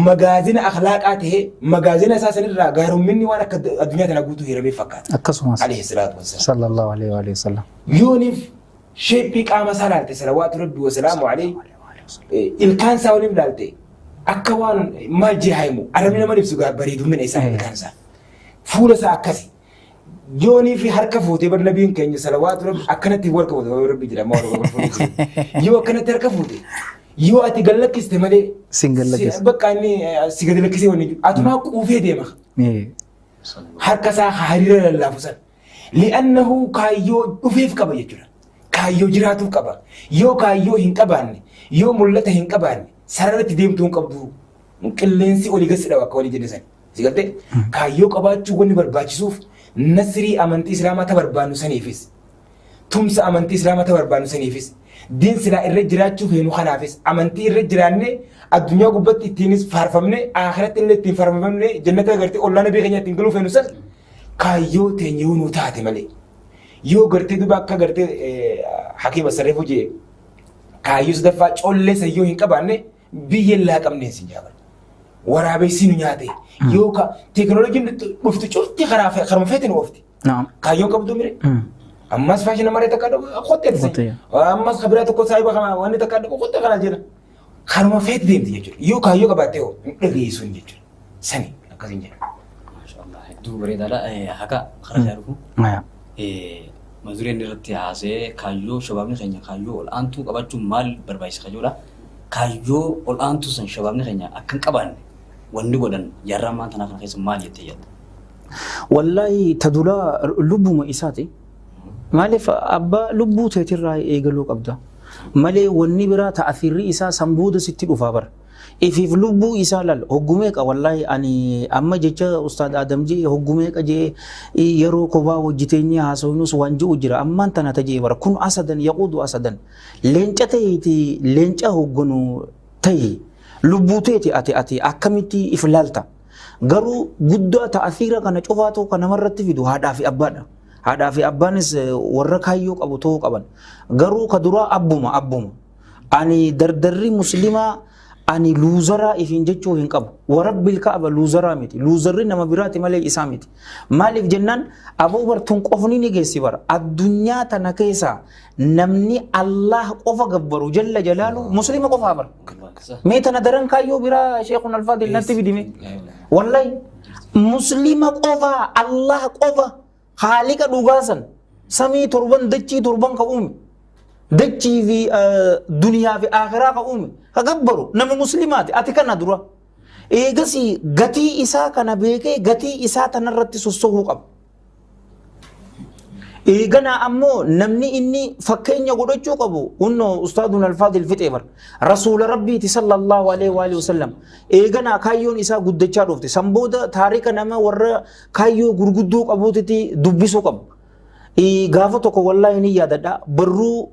Speaker 4: magaazina akhlaaqaa tahee magaazina isaa sanirraa gaarumminni waan akka addunyaa tana guutuu hiramee fakkaata.
Speaker 3: Akkasumas.
Speaker 4: Alayhi salaatu wassalaam.
Speaker 3: Sallallahu alaihi wa sallam.
Speaker 4: Yooniif sheeppii qaama isaa ilaalte salawaatu rabbi wasalaamu alayhi ilkaan isaa waliif ilaalte akka waan maal jee haimu arabni nama ibsu bareedumina isaa ilkaan isaa fuula isaa akkasi. Yoonii fi harka fuutee bar nabiin keenya salawaatu rabbi akkanatti harka fuute rabbi jedhama waan fuute yoo akkanatti harka fuute yoo ati gallakkiste malee
Speaker 3: Sin gallakkiste.
Speaker 4: Bakka inni si gadi lakkisee wanni jiru atumaa quufee deema. Harka isaa hariira lallaafu san. Li'annahu kaayyoo dhufeef qaba jechuudha. Kaayyoo jiraatuuf qaba. Yoo kaayyoo hin qabaanne yoo mul'ata hin qabaanne sarara itti deemtuu hin qabdu qilleensi olii gadi dhawa akka walii jedhe san. Si galtee kaayyoo qabaachuu wanni barbaachisuuf nasrii amantii islaamaa ta barbaannu saniifis tumsa amantii islaamaa ta barbaannu saniifis diin silaa irra jiraachuu feenu kanaafis amantii irra jiraanne addunyaa gubbatti ittiinis faarfamne akhiratti illee ittiin faarfamne jannata gartee ollaa nabii keenya ittiin galuu feenu san kaayyoo teenya yoo nuu taate malee yoo gartee duba akka gartee hakiima sarreefu jee kaayyoo sadaffaa collee san yoo hin qabaanne biyya illaa qabneen sin jaaban. Waraabessi nu nyaate yoo ka teekinooloojiin dhuftu cufti karaa karuma feete nu oofti. Kaayyoo qabdu mire. Ammas faashina maree takka qottee ammas kabiraa tokko saayiba wanni takka qottee kana jira. Karuma feete deemti jechuudha. Yoo kaayyoo qabaatte hoo hin dhageessuun jechuudha. Sani akkasiin jedha.
Speaker 2: Maashaallah hedduu bareedaadha. Haqa karaa isaa dhufu. Mazureen irratti haasee kaayyoo shabaabni keenya kaayyoo ol aantuu qabaachuun maal barbaachisa kajoodha. Kaayyoo ol aantuu san shabaabni keenya akka hin qabaanne wanni godhan jaarraa ammaan tanaa kana keessa maal jettee yaadda?
Speaker 3: Wallaahi ta duraa lubbuma isaati. Maaliif abbaa lubbuu teetirraa eegaluu qabda. Malee wanni biraa ta'athirri isaa sanbooda sitti dhufaa bara. Ifiif lubbuu isaa lal hoggumeeqa wallaahi ani amma jecha Ustaad Adam jee hoggumeeqa jee yeroo kophaa hojjeteenyee haasofnus waan ji'u jira ammaan tana ta jee bara kun asadan yaquudu asadan leenca ta'eeti leenca hogganu ta'e lubbuu teeti ati akkamitti if laalta garuu guddaa ta'athiira kana cufaatu kan namarratti fidu haadhaa fi abbaadha. Haadhaa fi abbaanis warra kaayyoo qabu ta'uu qaban garuu ka duraa abbuma ani dardarri muslimaa ani luuzaraa ifiin jechuu hin qabu. Warabbil ka'aba luuzaraa miti. Luuzarri nama biraati malee isaa miti. Maaliif jennaan aboo bartuun qofni ni geessi bara. Addunyaa tana keessa namni Allah qofa gabbaru jalla jalaalu muslima qofaa bara. Mee tana daran kaayyoo biraa Sheekun Alfaadil natti fidime. Wallahi muslima qofaa Allah qofa haaliqa dhugaasan samii torban dachii torban ka uume. Dachii fi duniyaa fi akhiraa ka uume ka gabbaru nama muslimaati ati kana dura. Eegasii gatii isaa kana beekee gatii isaa tanarratti sossohuu qaba. Eeganaa ammoo namni inni fakkeenya godhachuu qabu hunnoo ustaaduun alfaadil fixee bar rasuula rabbiiti sallallahu alaihi wa sallam. Eeganaa kaayyoon isaa guddachaa dhufte san booda taarika nama warra kaayyoo gurguddoo qabuutitti dubbisuu qabu. Gaafa tokko wallaahi ni yaadadha barruu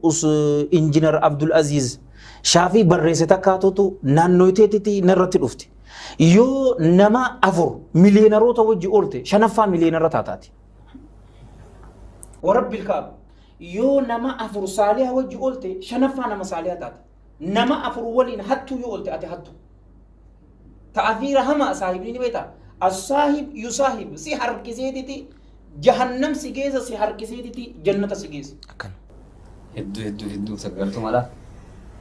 Speaker 3: injiinar Abdul Aziz Shaafii barreesse takkaatutu naannoo iteetitti narratti dhufte. Yoo nama 4 miliyoonaroota wajji oolte 5ffaa miliyoonara taataati. Warabbil kaaba. Yoo nama 4 saaliha wajji oolte 5ffaa nama saaliha taata. Nama 4 waliin hattuu yoo oolte ati hattu. Ta'athiira hamaa saahibni ni beektaa. As-saahib yusaahib si harkiseetiti jahannam si geessa si harkiseetiti jannata si geessa.
Speaker 4: Akkana.
Speaker 2: Hedduu hedduu hedduu sagaltumadha.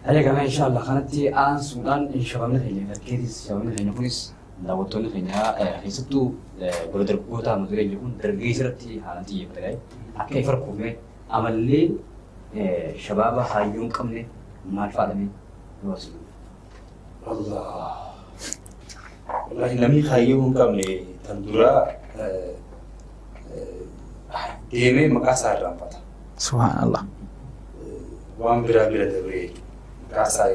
Speaker 2: Alee gama inshallah kanatti aansuudhaan shabaabni keenya dargaggeessis shabaabni keenya kunis daawwattoonni keenya keessattuu gola dargaggoota mata dureen kun dargaggeessa irratti haalaan xiyyeeffate akka ifa rakkoofne amallee shabaaba hayyuu hin qabne maal fa'aadhame nu barsiisu.
Speaker 6: Allah. Wallahi namni kaayyoo hin qabne tan duraa deemee maqaa isaa irraanfata.
Speaker 3: Subhaanallah.
Speaker 6: Waan biraa bira dabree maqaa isaa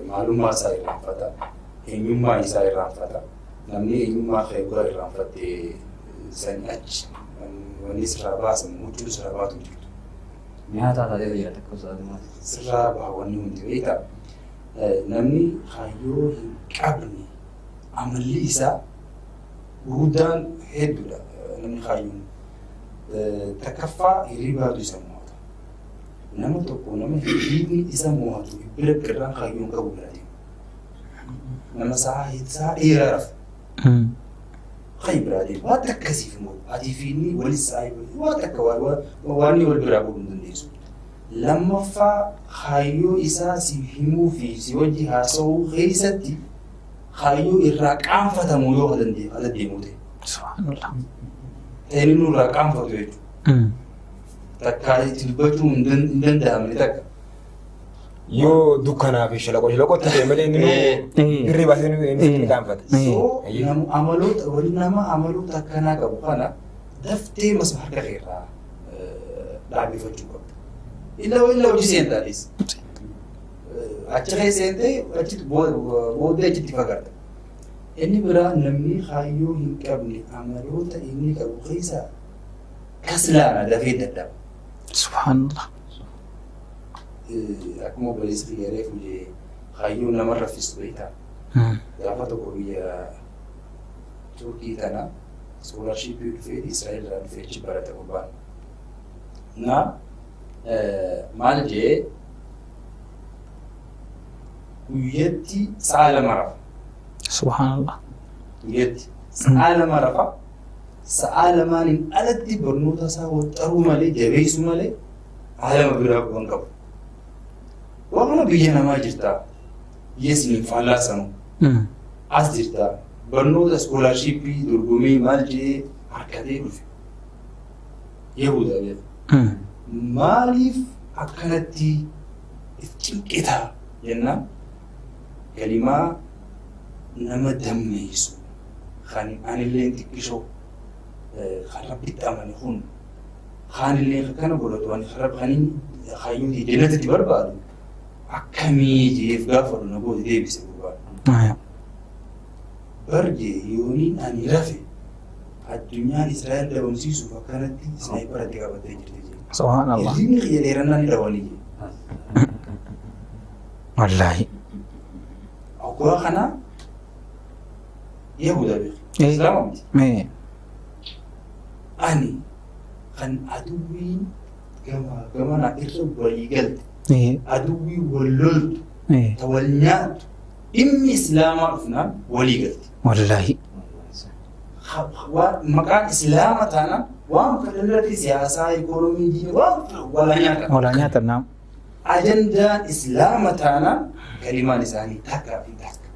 Speaker 6: maalummaa isaa irraanfata. Eenyummaa isaa irraanfata. Namni eenyummaa kee gura irraanfatte sani achi wanni sirraa baasamu huccuu sirraa baatu jirtu.
Speaker 2: Nyaata taatee jira takka usaadhumaa.
Speaker 6: Sirraa baha wanni hundi beektaa. Namni kaayyoo hin qabne amalli isaa Gurguddaan hedduudha namni kaayyoon. Takkaffaa hirribaatu isa mo'ata. Nama tokko nama hirribni isa mo'atu bira qirraan kaayyoon qabu bira deema. Nama sa'a dheeraa rafu. Kan biraa deema. Waan akkasiif immoo atii fi inni walis sa'a waan takka waan inni wal biraa godhuu hin dandeessu. Lammaffaa kaayyoo isaa si himuu fi si wajji haasa'uu keessatti kaayyoo irraa qaanfatamu yoo ala deemu ta'e.
Speaker 3: Subhanallah.
Speaker 6: Ta'e inni irraa qaanfatu jechuudha. Takka itti dubbachuu hin danda'amne takka.
Speaker 4: Yoo dukkanaa fi shalaqoo shalaqootti ta'e malee inni dirree baasee inni qaanfata.
Speaker 6: So amaloota wali nama amaloota akkanaa qabu kana daftee masma harka keerraa dhaabbifachuu qabda. Illa illa hojii seentaatis. Achi keessa seentee achitti booddee achitti fagaata. Inni biraa namni kaayyoo hin qabne amaloota inni qabu keessaa kaslaana dafee dadhaba.
Speaker 3: Subhanallah.
Speaker 6: Akkuma obboleessi kiyya reefu jee kaayyoo nama raffistu beektaa. Gaafa tokko biyya Turkii tana scholarshipii dhufee Israa'el irraa dhufee achi barate gurbaan. Na maal jee guyyatti sa'a 2 rafa.
Speaker 3: Subhanallah.
Speaker 6: Guyyatti sa'a 2 rafa. Sa'a lamaaniin alatti barnoota isaa waxxaruu malee jabeessuu malee haala biraa quban qabu. Waan kana biyya namaa jirtaa. Biyya isiniin faallaa sanuu. As jirtaa. Barnoota scholarshipii dorgomee maal jee harkatee dhufe. Yahudaa beeka. Maaliif akkanatti if cinqitaa jennaan kalimaa nama dammeessu kan anillee xiqqishoo kan rabbitti amane kun kaanillee akkana godhatu ani kan inni kaayyoo jannatatti barbaadu akkamii jeef gaafadhu na gooti deebise gurbaan. Barjee yooniin ani rafe addunyaan Israa'el dhabamsiisuuf akkanatti sniperatti qabattee jirti jee.
Speaker 3: Subhanallah.
Speaker 6: Hirribni kiyya dheerannaan ni dhawanii jee.
Speaker 3: Wallaahi.
Speaker 6: Oggaa kana Yahuda beeku. Islaama miti. Ani kan aduwwiin gama gamana irra walii galte. Aduwwii wal loltu. Ta wal nyaattu. Dhimmi Islaamaa dhufnaan walii galte.
Speaker 3: Wallaahi.
Speaker 6: Maqaan Islaama taanaan waan fedhan irratti siyaasaa, ikoonoomii, diinii waan walaa nyaatan.
Speaker 3: Walaa nyaatan naam.
Speaker 6: Ajandaan Islaama taanaan kalimaan isaanii takkaa fi takka.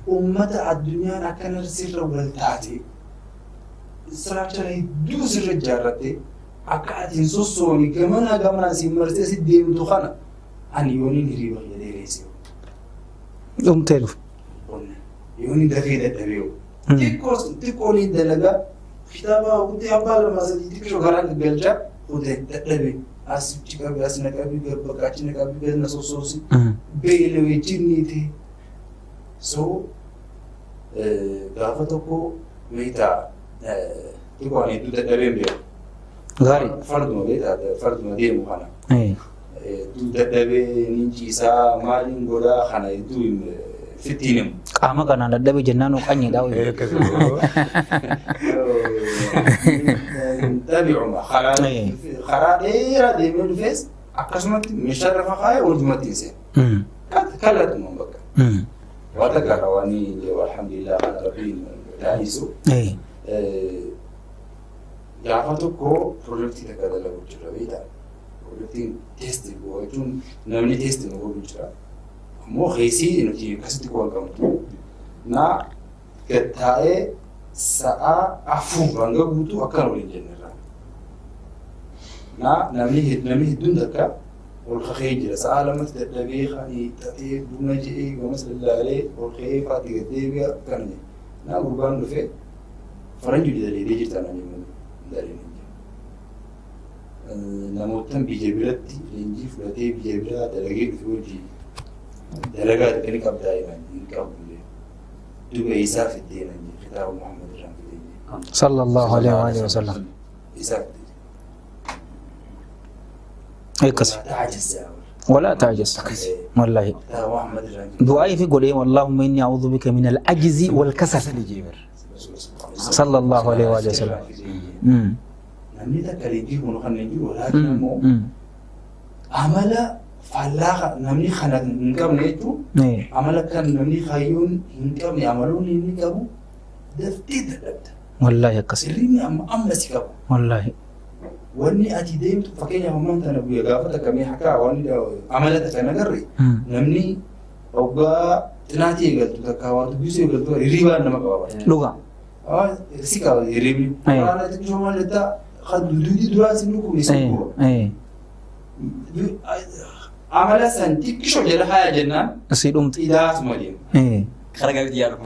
Speaker 6: Uummata addunyaan akkana sirra wal taate structure hedduu sirra ijaarratte akka ati hin sossoone gamanaa gamanaa si marsee si deemtu kana ani yooniin hiriiba kiyya dheereesse.
Speaker 3: Dhumtee dhufu.
Speaker 6: Yooniin dafee dadhabee. Xiqqoo ni dalagaa kitaaba kutee abbaa lama sadii xiqqoo garaa galchaa kutee dadhabee as qabi as na qabi bakka achi na qabi gad na sossoosi beelawee jinnii ta'e. So gaafa tokko beektaa xiqqoo ani hedduu dadhabeen beeku.
Speaker 3: Gaarii.
Speaker 6: Farduma beektaa farduma deemu kana. Hedduu dadhabee ni ciisaa maaliin godhaa kana hedduu fittiin himu.
Speaker 3: Qaama kanaan dadhabe jennaan qanyiidha.
Speaker 6: Tabi'uma karaa dheeraa deemee dhufees akkasumatti meeshaa lafa kaayee walumatti hin seenu. Kallatuma bakka. Waan takka rawaanii alhamdulillah kan rabbiin taasisu. Gaafa tokko pirojektii takka dalagu jira beektaa. Pirojektiin test gochuun namni test nu godhu jira. Ammoo keessi nuti akkasitti qo'an qabnu. Na gattaa'ee sa'a 4 hanga guutuu akkana waliin jennirra. Na namni hedduun takka ol kakee jira. Sa'a 2tti dadhabee kan hiixatee buna je'ee gamas lallaalee ol ka'ee faatti gad deebi'a akkana jedhe. Na gurbaan dhufee faranjii daleedee jirta naan jedhu daleen hin jiru. Namootaan biyya biratti leenjii fudhatee biyya biraa dalagee dhufe hojii dalagaa xiqqoo qabdaa jedhan hin qabu. Duba isaa fiddee naan jedhe kitaaba Muhammad irraan fidee jedhe.
Speaker 3: Sallallahu alaihi wa sallam.
Speaker 6: Isaa fiddee.
Speaker 3: Akkas.
Speaker 6: Ta'ajaz.
Speaker 3: ولا تعجز. والله.
Speaker 6: Kitaaba Muhammad irraan fidee.
Speaker 3: دعائي في قولي اللهم إني أعوذ بك من العجز والكسل. Sallallahu alaihi wa sallam.
Speaker 6: Namni takka leenjii kun kan hin jiru laakiin ammoo amala faallaa namni kana hin qabne jechuun amala kan namni kaayyoon hin qabne amaloonni inni qabu daftee dadhabda.
Speaker 3: Wallaahi akkasi.
Speaker 6: Sirriin amma amma si qabu.
Speaker 3: Wallaahi.
Speaker 6: Wanni ati deemtu fakkeenyaaf ammaan tana guyyaa gaafa takka mee akka wanni amala takka nagarre namni hoggaa xinaatii eegaltu takka waa dubbisuu eegaltu hirribaan nama qaba.
Speaker 3: Dhugaa.
Speaker 6: Si qaba hirribni. Quraana xiqqoo maal jettaa kan duudii duraa si nuqu si guba. Amala san xiqqishoo jala haya jennaan.
Speaker 3: Si dhumti.
Speaker 6: Idaasuma deema.
Speaker 2: Karaa gaariitti yaadu.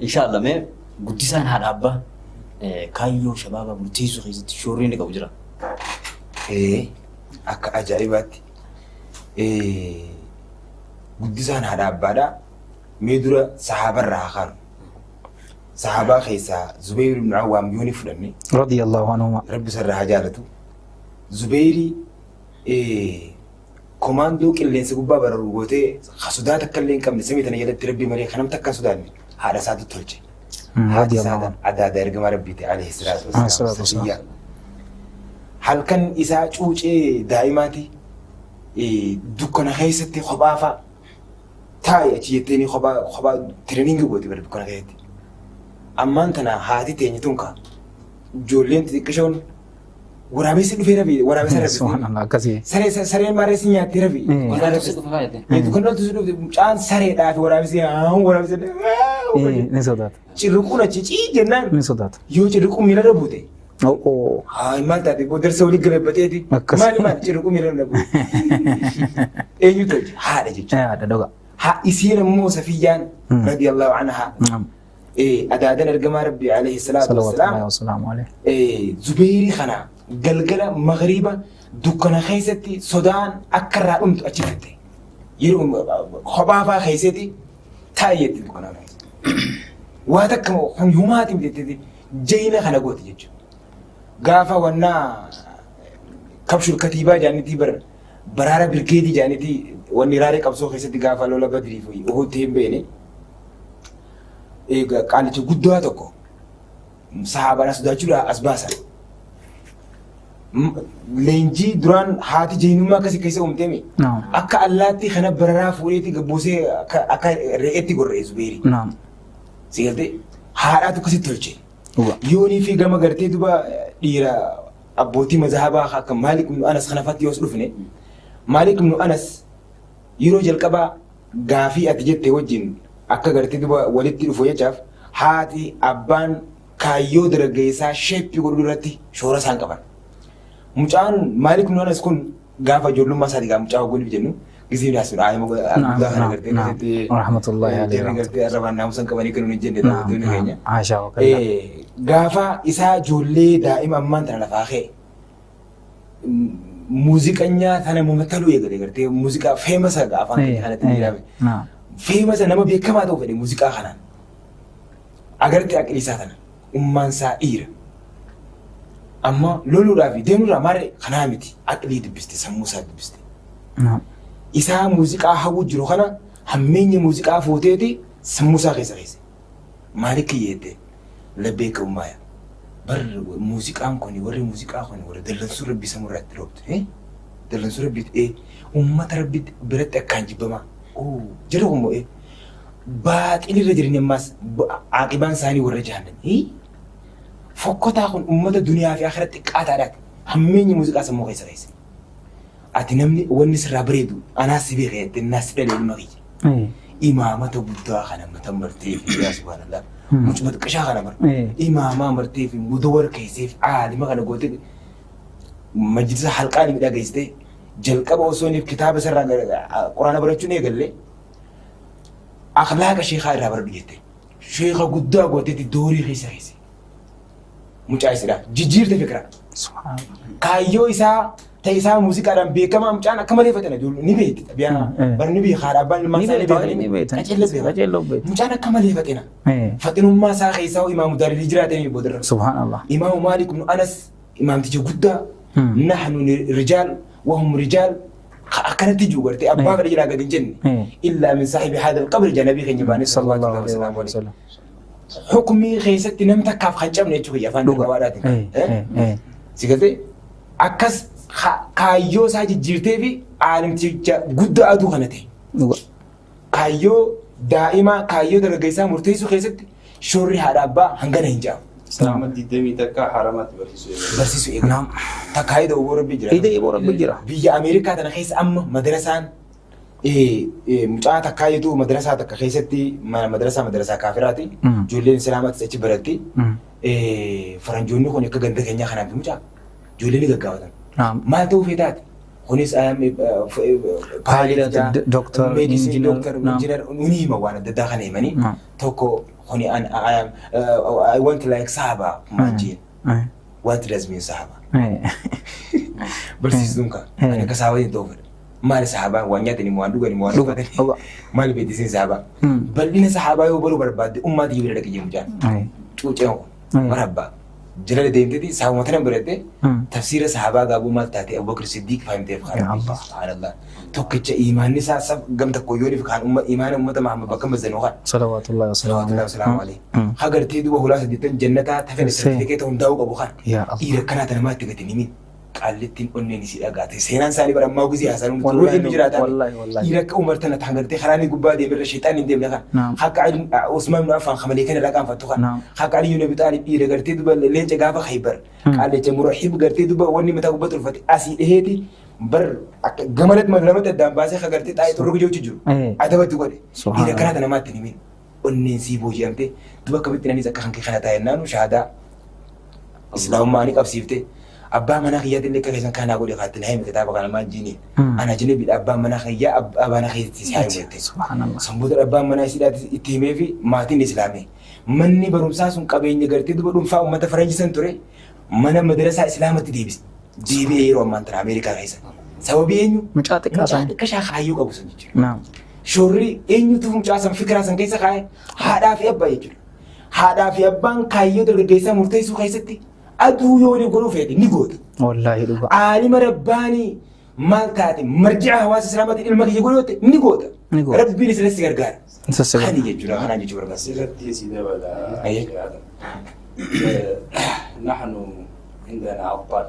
Speaker 2: Inshaallah mee guddisaan haadha abbaa kaayyoo shabaabaa murteessuu keessatti shoorri inni qabu jira.
Speaker 4: Akka ajaa'ibaatti guddisaan haadha abbaadhaa mee dura sahaabarraa haa kaanu. Sahaabaa keessaa Zubayr ibn Awwaam yoo ni fudhanne.
Speaker 3: Radiyallahu anhuma.
Speaker 4: Rabbi isarraa haa jaalatu. Zubayri komaandoo qilleensa gubbaa bararu gootee sodaa takka illee hin qabne samii tana jalatti rabbi malee kanam takka hin sodaanne haadha isaatu tolche. Haati isaa adaada ergamaa rabbiiti alayhi salaatu wassalaam. Halkan isaa cuucee daa'imaati dukkana keessatti kophaa fa'a taa'i achi jettee kophaa kophaa tireniingii gooti bara dukkana keessatti. Ammaan tana haati teenye tun ka ijoolleen xixiqqishoon waraabessi dhufee rafi waraabessa rafi.
Speaker 3: Subhanallah akkasii.
Speaker 4: Saree sareen maarree si nyaattee rafi. Dukkana si dhufte mucaan sareedhaa fi waraabessi waraabessi.
Speaker 3: Ni sodaata.
Speaker 4: Cirriquun achi cii jennaan.
Speaker 3: Ni sodaata.
Speaker 4: Yoo cirriquun miilarra buute. Haa maal taate darsa walii gababbateeti. Maali maali cirriquun miilarra buute. Eenyu tolche haadha jechuudha.
Speaker 3: Haadha dhugaa.
Speaker 4: Haa isiin immoo Safiyyaan radiyallahu anhaa. Adaadan ergamaa rabbi alayhi salaatu wassalaam. Zubayrii kana galgala magriiba dukkana keessatti sodaan akka irraa dhumtu achi fitte. Yeroo kophaa fa'aa keessatti taa'eetti dukkana keessa. Waa takka kun humaatiin jettee jayina kana gooti jechuudha. Gaafa wannaa kabshul katiibaa jaanitii baraara birgeetii jaanitii wanni raaree qabsoo keessatti gaafa lola badrii fi Uhuutti hin beene. Qaalicha guddaa tokko sahaabaan sodaachuudhaan as baasan. Leenjii duraan haati jeenyummaa akkasii keessa uumteemi. Akka allaattii kana bararaa fuudheetti gabboosee akka re'eetti gorra'e Zubeeri. Si galtee haadhaatu akkasitti tolche. Yoonii fi gama gartee duba dhiira abbootii mazahabaa akka Maalik ibn Anas kanafatti yoos dhufne Maalik ibn Anas yeroo jalqabaa gaafii ati jette wajjin akka gartee duba walitti dhufu jechaaf haati abbaan kaayyoo dargaggeessaa sheeppii godhuu irratti shoora isaan qaban. Mucaan Maalik ibn Anas kun gaafa ijoollummaa isaatii gaafa mucaa hoggoliif jennu gisee naasudha. Ayima guddaa kana gartee akkasitti
Speaker 3: Rahmatullahi alayhi.
Speaker 4: Gartee arrabaan naamusan qabanii kan nuyi jenne daawwattoonni keenya.
Speaker 3: Haashaa
Speaker 4: Gaafa isaa ijoollee daa'ima ammaan tana lafaa ka'e muuziqanyaa tana mataluu eegale gartee muuziqaa feemasa afaan keenya kanatti jedhame. Feemasa nama beekamaa ta'uu fedhe muuziqaa kanaan. Agartee aqli isaa tana ummaan isaa dhiira. Amma loluudhaaf deemuudhaaf maal kanaa miti aqlii dubbiste sammuu isaa dubbiste. Isaa muuziqaa hawwu jiru kana hammeenya muuziqaa fuuteeti sammuu isaa keessa keesse. Maaliif kiyyeette labbee ummaaya. Bar muuziqaan kun warri muuziqaa kun warri dallansuu rabbii sammuu irratti roobte. Dallansuu rabbii uummata rabbii biratti akkaan jibbamaa. Jira kun mo'ee baaxilirra jiran ammaas aaqibaan isaanii warra jahannam. Fokkotaa kun uummata duniyaa fi akhiratti xiqqaataadhaati. Hammeenyi muuziqaa sammuu keessa keessa. Ati namni wanni sirraa bareedu anaas si beeka jettee naas si dhalee ilma kiyya. Imaamata guddaa kana mata martee fi yaa subhaanallah. Mucuma xiqqishaa kana mara. Imaamaa martee fi mudawar keessee fi aalima kana gootee majlisa halqaa ni miidhageessitee jalqaba osoo inni kitaaba sirraa quraana barachuun eegalle akhlaaqa sheekaa irraa baradhu jette. Sheeka guddaa gooteetti doorii keessa keesse. Mucaa isiidhaaf jijjiirte fikira. Kaayyoo isaa ta'e isaa muuziqaadhaan beekamaa mucaan akka malee fatana ni beekti. Bar ni beeka haadha abbaan ilmaan isaa ni beekani. Qaceelloo beeka. Mucaan akka malee fatina. Fatinummaa isaa keessaa imaamu daarii jiraatanii boodarra.
Speaker 3: Subhaanallah.
Speaker 4: Imaamu Maalik ibn Anas imaamticha guddaa nahnu rijaal wahum rijaal akkanatti jiru gartee abbaa fedha jiraa gadi hin jenne. Illaa min saahibi haadha alqabri janabii keenya baanee
Speaker 3: sallallahu alaihi wasallam.
Speaker 4: Hukumii keessatti nam takkaaf kan cabne jechuudha afaan darbaadhaatiin. Si galtee akkas kaayyoo isaa jijjiirtee fi aalimticha guddaa aduu kana ta'e. Kaayyoo daa'imaa kaayyoo dargaggeessaa murteessuu keessatti shoorri haadha abbaa hangana hin jaamu.
Speaker 6: Islaama 21 haramatti barsiisuu eegale.
Speaker 4: Barsiisuu eegale. Takkaa ida obbo Rabbii jira.
Speaker 3: Ida obbo Rabbii jira.
Speaker 4: Biyya Ameerikaa tana keessa amma madarasaan mucaa takkaa jitu madarasaa takka keessatti mana madarasaa kaafiraati. Ijoolleen islaamaatti achi baratti. Faranjoonni kun akka ganda keenyaa kanaaf mucaa ijoolleen ni gaggaafatan. Maal ta'uu feetaati? Kunis
Speaker 3: Pilot, doctor,
Speaker 4: medicine,
Speaker 3: engineer,
Speaker 4: doctor, engineer, ni hima waan adda addaa kana himanii tokko kuni I want like sahaba maal jeen. What does mean sahaba? Barsiistuun kan ani akka sahabatiin ta'uu fedha. Maali sahabaan waan nyaatanii waan dhuganii waan uffatanii maali beektisiin sahabaa. Bal'ina sahabaa yoo baruu barbaadde ummaatii bira dhaqee mucaan. Cuuceen kun marabbaa. Jala deemteeti sahabuma tana biratte tafsiira sahabaa gaabuu maal taate Abubakar Siddiq fahimteef
Speaker 3: Ya Allah.
Speaker 4: Subhaanallah. Tokkicha imaanni isaa sab gam tokko yoo kan imaana ummata Muhammad bakka mazzanuu kan.
Speaker 3: Salawaatullahi wa
Speaker 4: Salawaatullahi wa salaamu alayhi. Hagartee duuba hulaa saddeettan jannataa tafeen sartifikeeta hundaa'uu qabu kan.
Speaker 3: Ya Allah.
Speaker 4: Dhiira akkanaa tana maatti gati himin. Qaallittiin onneen isii dhagaate. Seenaan isaanii bara ammaa guzii haasaan
Speaker 3: Wallahi,
Speaker 4: ruuhin jiraataa.
Speaker 3: wallahi, wallahi.
Speaker 4: Dhiira akka Umar tana tan gartee karaa inni gubbaa deeme irra sheexaan hin deemne kan. Akka Usmaan ibn Affaan kamalee kana irraa qaanfattu kan. Akka Ali ibn Abi Taalib dhiira gartee duuba leenca gaafa Khaybar. Qaallicha Murahib gartee duuba wanni mataa gubbaa tolfate asii dhiheeti bar akka gamanatti lamatti addaan baasee ka gartee xaa'ee xurru jechuu jiru. Adabatti godhe. Dhiira akkanaa tana maatti hin himin. Onneen sii booji'amte duuba akkamitti nanis akka kan kee kana taa'e naanu shahaadaa islaamummaa ni qabsiifte. Abbaa manaa kiyyaatti illee akka keessan kanaa godhe kaatti na hime kitaaba kana maal jiini. Ana ajnabiidha abbaan manaa kiyyaa abbaa manaa keessatti si haa himu jette.
Speaker 3: Subhaanallah.
Speaker 4: Sanboota abbaan manaa isiidhaatti itti himee fi maatiin islaame. Manni barumsaa sun qabeenya gartee duba dhuunfaa uummata faranjii san ture mana madarasaa islaamatti deebise. Deebi'ee yeroo ammaan tana Ameerikaa keessa. Sababii eenyu?
Speaker 3: Mucaa xiqqaa
Speaker 4: Mucaa
Speaker 3: isaanii.
Speaker 4: xiqqaa kaayyoo qabu sun jechuudha. Shoorri eenyutu mucaa san fikiraa san keessa kaa'e haadhaa fi abbaa jechuudha. Haadhaa fi abbaan kaayyoo dargaggeessaa murteessuu keessatti aduu yoo ni godhuu feete ni goota.
Speaker 3: Wallaahi dhugaa.
Speaker 4: Aalima rabbaanii maal taate marji'a hawaasa islaamaatiin ilma kiyya godhoote ni goota.
Speaker 3: Ni goota.
Speaker 4: Rabbiin isinis si gargaara.
Speaker 3: Isa si
Speaker 4: Kani jechuudha kanaan jechuu barbaada.
Speaker 6: Asirratti si dabala.
Speaker 4: Aye.
Speaker 6: نحن عندنا أبطال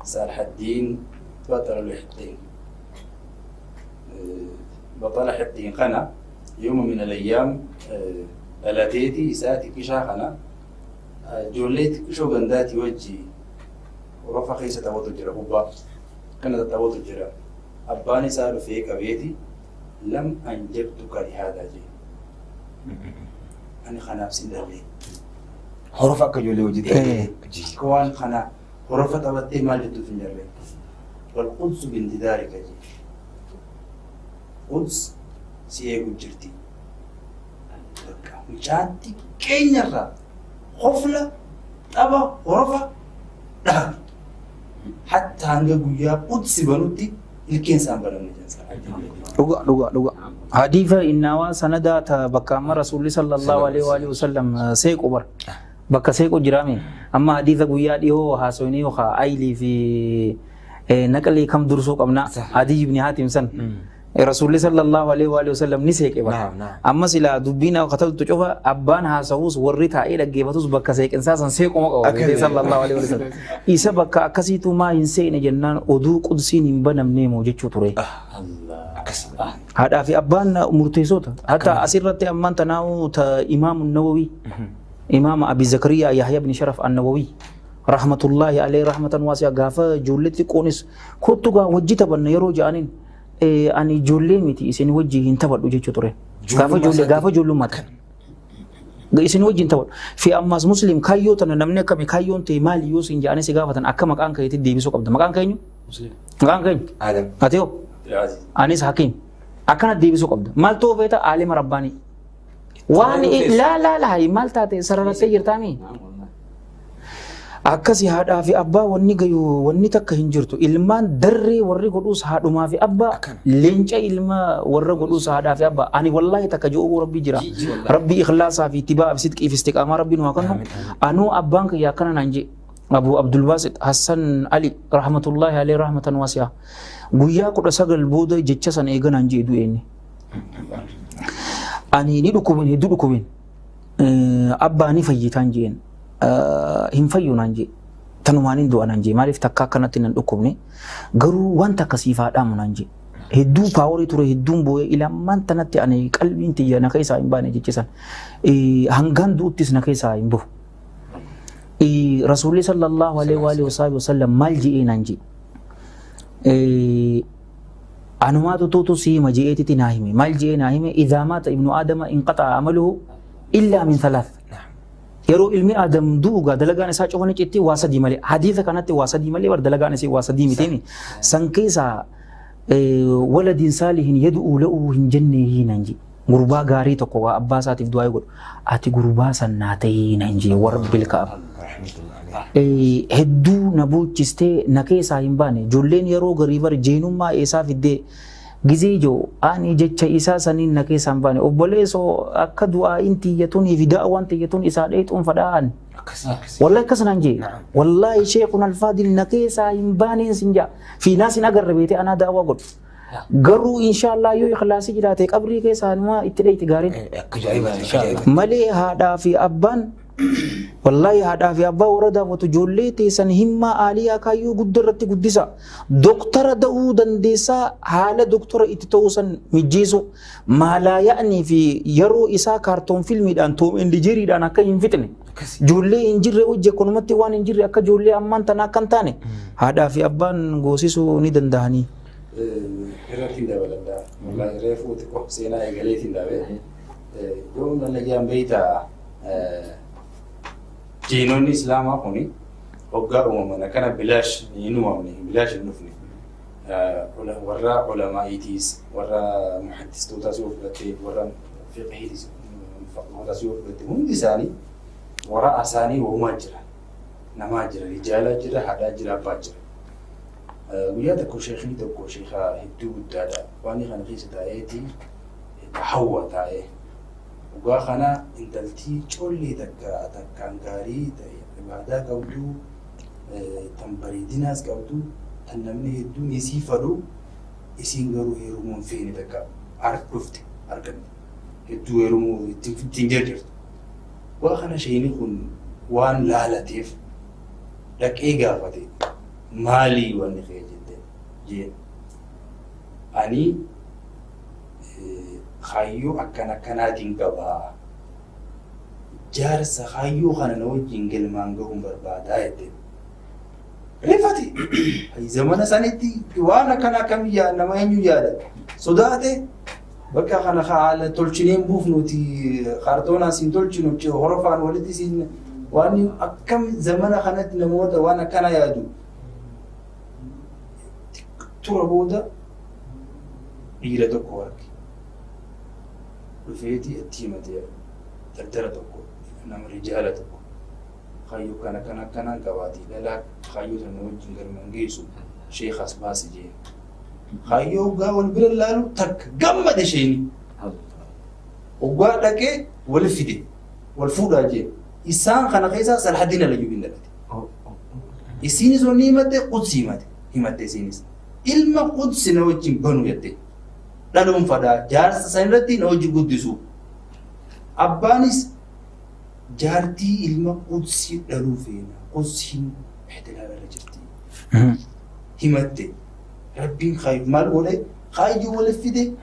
Speaker 6: صالح الدين بطل الحطين بطل حطين قنا يوم من الأيام دلاتيتي ساتي كشا قنا جوليت كشو غنداتي وجهي ورفع خيسة تبوت الجرا هو كانت تبوت الجرا أباني سألو فيك أبيتي لم أنجبتك لهذا جي أنا خنا سندلي
Speaker 4: Horofa akka ijoollee hojii
Speaker 3: Eh.
Speaker 4: ta'e.
Speaker 6: كوان خنا غرفة أبتي ما جدو في الجربين والقدس بانتظارك جي قدس سيئة جرتي مشاتي كينيرا خفلة أبا غرفة لا حتى هنجا قويا قدس بنوتي الكين سان بنوتي
Speaker 3: Dhugaa dhugaa dhugaa. Hadiisa innaawaa sanadaa ta bakka amma rasuulli sallallahu alaihi wa alihi wasallam seequ bar. Bakka seequ jiraame amma hadiisa guyyaa dhihoo haasofnee yookaan aylii fi naqlii kam dursuu qabna Adii ibn Haatim san. Rasuulli sallallahu alaihi wa alihi wasallam ni seeqe bar.
Speaker 4: Naam, naam.
Speaker 3: Amma silaa dubbiin kataltu cufa abbaan haasawus warri taa'ee dhaggeeffatus bakka seeqinsaa san seequma qaba.
Speaker 4: Akka
Speaker 3: Sallallahu alaihi wa sallam. Isa bakka akkasiitu maa hin seene jennaan oduu qudsiin hin banamnee moo jechuu ture.
Speaker 4: Akkas.
Speaker 3: Haadhaa fi abbaan murteessota. Hatta asirratti ammaan tanaa'u ta imaamu Nawawi, imaama Abi Zakariyaa Yahya ibn Sharaf an-Nawawi rahmatullahi alayhi rahmatan waasi'a gaafa ijoollee xiqqoonis kottu gaa wajji taphanna yeroo ja'aniin ani ijoollee miti isin wajji hin taphadhu jechuu ture. Gaafa ijoollee gaafa ijoollummaa ta'e. Isin wajjin taphadhu. Fi ammas muslim kaayyoo tana namni akkami kaayyoon ta'e maali yoo isin ja'anii si gaafatan akka maqaan keetti deebisuu qabda. Maqaan keenyu? Maqaan keenyu?
Speaker 4: Adam.
Speaker 3: Ati hoo? Anis Hakim. Akkana deebisuu qabda. Maal ta'uu feeta aalima rabbaanii. Waan laa laa laa maal taate sararattee jirtaami? Akkasi haadhaa fi abbaa wanni gayu wanni takka hin jirtu. Ilmaan darree warri godhuus haadhumaa fi abbaa leenca ilma warra godhuus haadhaa fi abbaa. Ani wallaahi takka ji'uu rabbi jira. Rabbi ikhlaasaa fi ittibaa fi sidqii fi istiqaamaa rabbi nu haa kennu. Anuu abbaan kiyya akkana naan jee. Abu Abdul Basit Hassan Ali rahmatullahi alayhi rahmatan wasi'a. Guyyaa 19 booda jecha san eega naan jee du'e inni. Ani ni dhukkubin, hedduu dhukkubin. Abbaa ni fayyitaan jeen. Hin fayyu naan jee. Tanumaan hin du'a naan jee. Maaliif takka akkanatti nan dhukkubne. Garuu wanta akkasiif haa dhaamu naan jee. Hedduu paaworii ture, hedduun boo'ee ilammaan tanatti ani qalbiin tiyya na keessaa hin baane jechisan. Hangaan du'uttis na keessaa hin bahu. Rasuulli sallallahu alaihi wa alihi wasallam maal je'ee naan jee. Anumaatu tuutu si hima je'eetiti naa hime. Maal je'ee naa hime? Idhaa maata ibnu aadama inqaxa'a amaluhu illaa min thalath. Yeroo ilmi Aadam du'u gaa dalagaan isaa cufa ni citti waa sadii malee. Hadiisa kanatti waa sadii malee bar dalagaan isii waa sadii mitiimi. San keessaa waladin saalihin yad'uu lahu hin jennee naan jee. Gurbaa gaarii tokko waa abbaa isaatiif du'aa godhu. Ati gurbaa san naa ta'ii naan jee warabbil ka'aba. Hedduu na boochistee na keessaa hin baane. Ijoolleen yeroo garii bar jeenummaa eessaa fiddee gizee ijoo ani jecha isaa saniin na keessaa hin baane. Obboleessoo akka du'aa'iin tiyyatuunii fi da'awaan tiyyatuun isaa dheexuun fadhaa'an. Wallahi akkas naan jee. Wallahi sheekun alfaadil na keessaa hin baaneen sin jaa. Fiinaas hin agarre beetee anaa da'awaa godhu. Garuu inshaallah yoo ikhlaasii jiraate qabrii keessaa numa itti dheeyti gaariin.
Speaker 4: Akka ajaa'ibaati.
Speaker 3: Malee haadhaa fi abbaan wallahi haadhaa fi abbaa warra daawwatu ijoollee teessan himmaa aaliyaa kaayyoo guddaa irratti guddisa. Doktara da'uu dandeessaa haala doktora itti ta'uu san mijjeessu. Maalaa ya'anii fi yeroo isaa kaartoon filmiidhaan Toom and Jeeriidhaan akka hin fixne. Ijoollee hin jirre hojii akkanumatti waan hin jirre akka ijoollee ammaan tanaa akka hin taane haadhaa fi abbaan goosisuu ni danda'anii.
Speaker 6: Irratti dabaladha. Wallahi reefuu xiqqoo seenaa eegaleetiin dhabe. Yoo dalagaan beektaa diinonni islaamaa kuni hoggaa uumaman akkana bilaash hin uumamne, bilaash hin dhufne. Warra ulamaa'iitiis, warra muhaddistootaas yoo fudhatte, warra fiqhiitis, faqihootaas yoo fudhatte hundi isaanii warra isaanii uumaa jira. Namaa jira, rijaalaa jira, haadhaa jira, abbaa jira. Guyyaa tokko sheekni tokko sheeka hedduu guddaadha. Waan kana keessa taa'eeti hawwa taa'ee. Dhugaa kana intaltii collee takka takkaan gaarii ta'e ibaadaa qabdu, tan bareedinaas qabdu, tan namni hedduun isii fadhu, isiin garuu heerumuu hin feene takka dhufte argamte. Hedduu heerumuu ittiin jarjartu. Waa kana sheekni kun waan laalateef dhaqee gaafate. Maalii wanni kee jette jeen. Ani kaayyoo akkan akkanaatiin qabaa. Jaarsa kaayyoo kana na wajjin galmaan gahuun barbaadaa jette. Rifate. Zamana sanitti waan akkana akkamii nama eenyu yaada. Sodaate bakka kana haala tolchineen buufnuti kaartoonaa siin tolchinu horofaan walitti siin waan akkam zamana kanatti namoota waan akkana yaadu. Tura booda dhiira tokko arge. Dhufeeti itti himate dardara tokko nama rijaala tokko. Kaayyoo kana kana akkanaan qabaati dhalaa kaayyoo sana wajjin galmaan geessu sheekas baasi jee. Kaayyoo hoggaa wal bira laalu takka gammade isheeni. Hoggaa dhaqee wal fide wal fuudhaa jee. Isaan kana keessaa Salhaddiin Alayyuubiin dhalate. Isiinis wanni himatte Qudsi himate himatte isiinis. Ilma Qudsi na wajjin banu jette. Dhaluun fadhaa jaarsa san irratti na wajjin guddisu. Abbaanis jaartii ilma Qudsi dhaluu feena. Qudsiin ihtilaala irra jirti. Himatte. Rabbiin maal godhe kaayyoo wal fide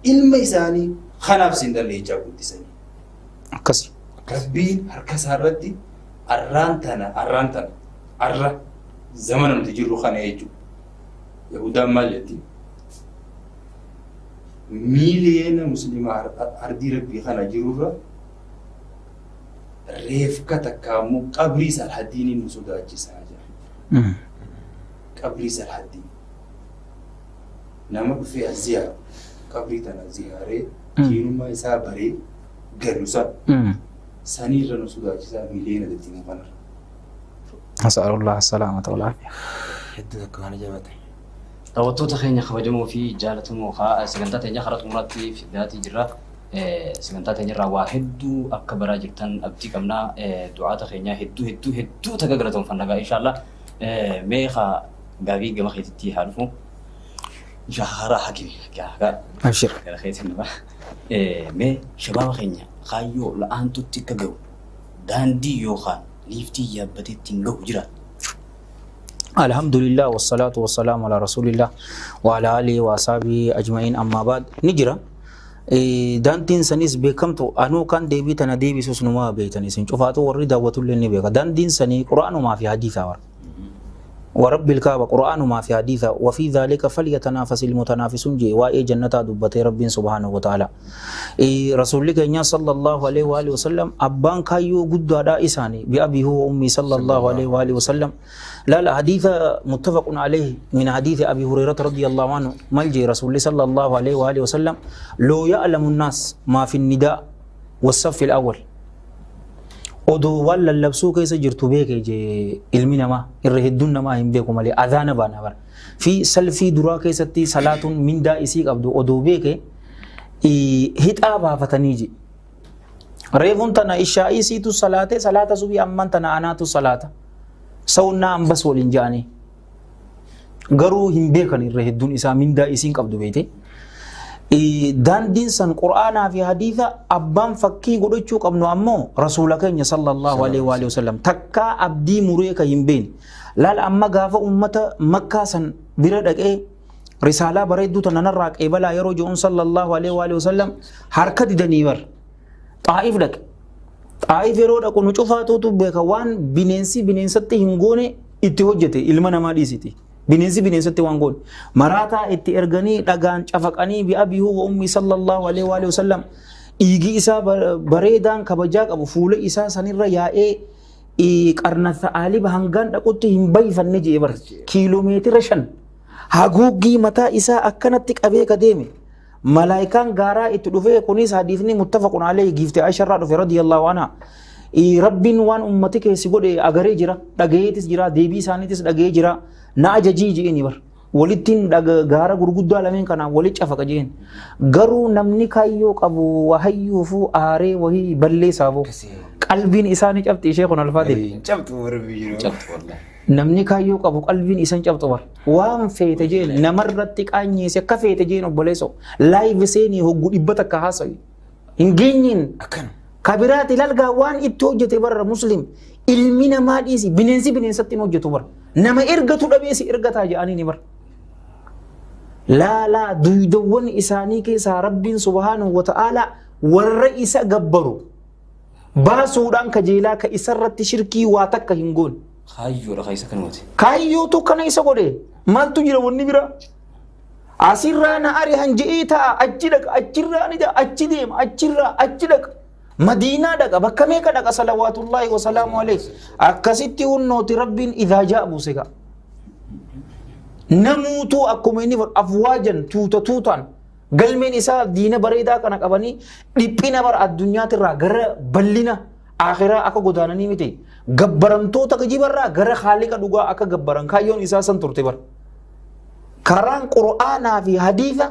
Speaker 6: ilma isaanii kanaaf siin dhalleechaa guddisanii.
Speaker 3: Akkasi.
Speaker 6: Rabbiin harka isaa irratti arraan tana arra zamana nuti jirru kana jechuudha. Yahudaan maal jetti? Miiliyoona musliimaa ardii rabbii kana jirurra reefka takka immoo qabrii Salhaddiiniin nu sodaachisaa jira. Qabrii Salhaddiin. Nama dhufee as ziyaaru qabrii tana ziyaaree diinummaa isaa baree galu san saniirra nu sodaachisaa miiliyoona dattimu kanarra.
Speaker 3: Nasa'alullah salaamata wal aafiya.
Speaker 4: Hedduu tokko kana jabaate.
Speaker 2: Daawwattoota keenya kabajamoo fi jaallatamoo sagantaa teenya karaa xumuraatti fidaatii jirra. Sagantaa teenya irraa waa hedduu akka baraa jirtan abdii qabnaa. Du'aata keenya hedduu hedduu hedduu takka galatoomfanna gaa inshaallah. Mee haa gaafii gama keetitti haa dhufu. Shahara hakimi. Gara
Speaker 3: Abshir.
Speaker 2: gara keetiin nama. Mee shabaaba keenya kaayyoo la'aantutti akka gahu daandii yookaan liiftii yaabbatee ittiin gahu jira.
Speaker 3: Alhamdulillah wassalatu wassalamu ala rasulillah wa ala alihi wa ashabihi ajma'in amma ba'd ni jira. Daandiin sanis beekamtu anuu kan deebii tana deebisus numa beektan isin cufaatu warri daawwatullee ni beeka. Daandiin sanii qura'aanumaa fi hadiisaa warra. ورب الكعبة قرآن ما في حديثة وفي ذلك فليتنافس المتنافسون جي وإيه جنة دبتي رب سبحانه وتعالى إيه رسول الله صلى الله عليه وآله وسلم أبان كايو قد دا إساني بأبي هو أمي صلى الله عليه وآله وسلم لا لا حديث متفق عليه من حديث أبي هريرة رضي الله عنه ملجي رسول الله صلى الله عليه وآله وسلم لو يعلم الناس ما في النداء والصف الأول odoo waan lallabsuu keessa jirtu beeke jee ilmi namaa irra hedduun namaa hin beeku malee adhaana baana bara. Fi salfii duraa keessatti salaatuun mindaa isii qabdu odoo beeke hixaa baafatanii je. Reefuun tana ishaa'ii siitu salaate salaata subii amman tana anaatu salaata. Sawunnaa ambas waliin ja'anii. Garuu hin beekan irra hedduun isaa mindaa isiin qabdu beete. Daandiin san qur'aanaa fi hadiisa abbaan fakkii godhachuu qabnu ammoo rasuula keenya sallallahu alaihi wa alihi wasallam takkaa abdii muree ka hin beekne. Laal amma gaafa ummata makkaa san bira dhaqee risaalaa bareedduu tana narraa qeebalaa yeroo jedhuun sallallahu alaihi wa alihi wasallam harka didanii bar. Xaa'if dhaqe. Xaa'if yeroo dhaqu nu cufaatuutu beeka waan bineensi bineensatti hin goone itti hojjete ilma namaa dhiisiti. Bineensi bineensatti waan goone. Maraataa itti erganii dhagaan cafaqanii bi'abii huwa ummi sallallahu alaihi wa alihi wasallam dhiigi isaa bareedaan kabajaa qabu fuula isaa sanirra yaa'ee qarna sa'aaliba hangaan dhaqutti hin bayfanne jee bar kiiloomeetira 5 haguuggii mataa isaa akkanatti qabee ka deeme. Malaayikaan gaaraa itti dhufee kunis hadiisni muttafaqun alayhi giifte Aisharraa dhufe radiyallahu anha. Rabbiin waan ummati keessi godhe agaree jira, dhagayeetis jira, deebii isaaniitis dhagayee jira. Na ajajii je'eni bar. Walittiin gaara gurguddaa lameen kanaan walitti cafaqa je'en. Garuu namni kaayyoo qabu wahayyuufuu aaree wahii balleessaafuu. Qalbiin isaa ni cabxi ishee kun alfaadil.
Speaker 4: Cabxu warra biyya.
Speaker 2: Cabxu wallahi.
Speaker 3: Namni kaayyoo qabu qalbiin isan cabxu bar. Waan feete jeen namarratti qaanyeesse akka feete jeen obboleessoo. Laayiv seenii hoggu 100 haasawi. Hin geenyeen.
Speaker 4: Akkana.
Speaker 3: Kabiraati lalgaa waan itti hojjete barra muslim ilmi namaa dhiisi bineensi bineensatti hin hojjetu bara. Nama ergatu dhabeesi ergataa jedhanii ni bara. Laalaa duydawwan isaanii keessaa rabbiin subhaanahu wa ta'aalaa warra isa gabbaru baasuudhaan kajeelaa ka isarratti shirkii waa takka hin goone.
Speaker 2: Kaayyoodha ka isa kanuuti.
Speaker 3: Kaayyootu kana isa godhe maaltu jira wanni bira? Asirraa na ari'an je'ee ta'a achi dhaqa achirraa ni ta'a achi deema achirraa achi dhaqa. Madiinaa dhaqa bakka meeqa dhaqa salawaatullaahi wasalaamu alayhi. Akkasitti hunnooti rabbiin idhaa ja'a buuse ga'a. Namuutuu akkuma inni fedhu afwaajan tuuta tuutaan galmeen isaa diina bareedaa kana qabanii dhiphina bara addunyaatirraa gara bal'ina akhiraa akka godaananii miti. Gabbaramtoota kijibarraa gara haaliqa dhugaa akka gabbaran kaayyoon isaa san turte bara. Karaan qur'aanaa fi hadiisa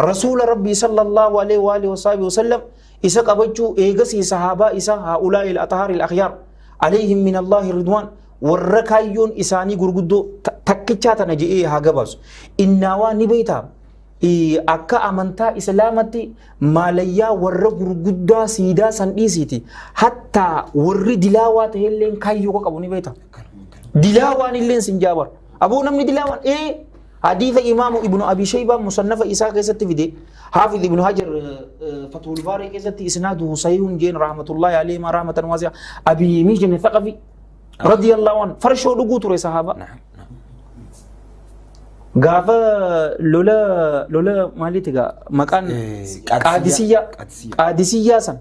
Speaker 3: rasuula rabbii sallallahu alaihi wa alihi wasallam isa qabachuu eegasii sahaabaa isaa haa'ulaa il athaar il akhyaar alayhim min Allahi ridwaan warra kaayyoon isaanii gurguddoo takkichaa tana je'ee haa gabaasu. Innaawaa ni beektaa akka amantaa islaamatti maalayyaa warra gurguddaa siidaa san dhiisiiti. Hattaa warri dilaawaa ta'elleen kaayyoo qabu ni beektaa. Dilaawaan illeen sin jaabar. Aboo namni dilaawaan hadiisa imaamu ibnu Abi Shaybaa musannafa isaa keessatti fide Hafiz ibnu Hajar Fathul Baari keessatti isnaadu sahihun jeen rahmatullahi alayhi ma rahmatan wasi'a Abi Mihjan Thaqafi radiyallahu anhu farshoo dhuguu ture sahaaba. Gaafa lola lola maaliiti gaa maqaan Qaadisiyyaa Qaadisiyyaa san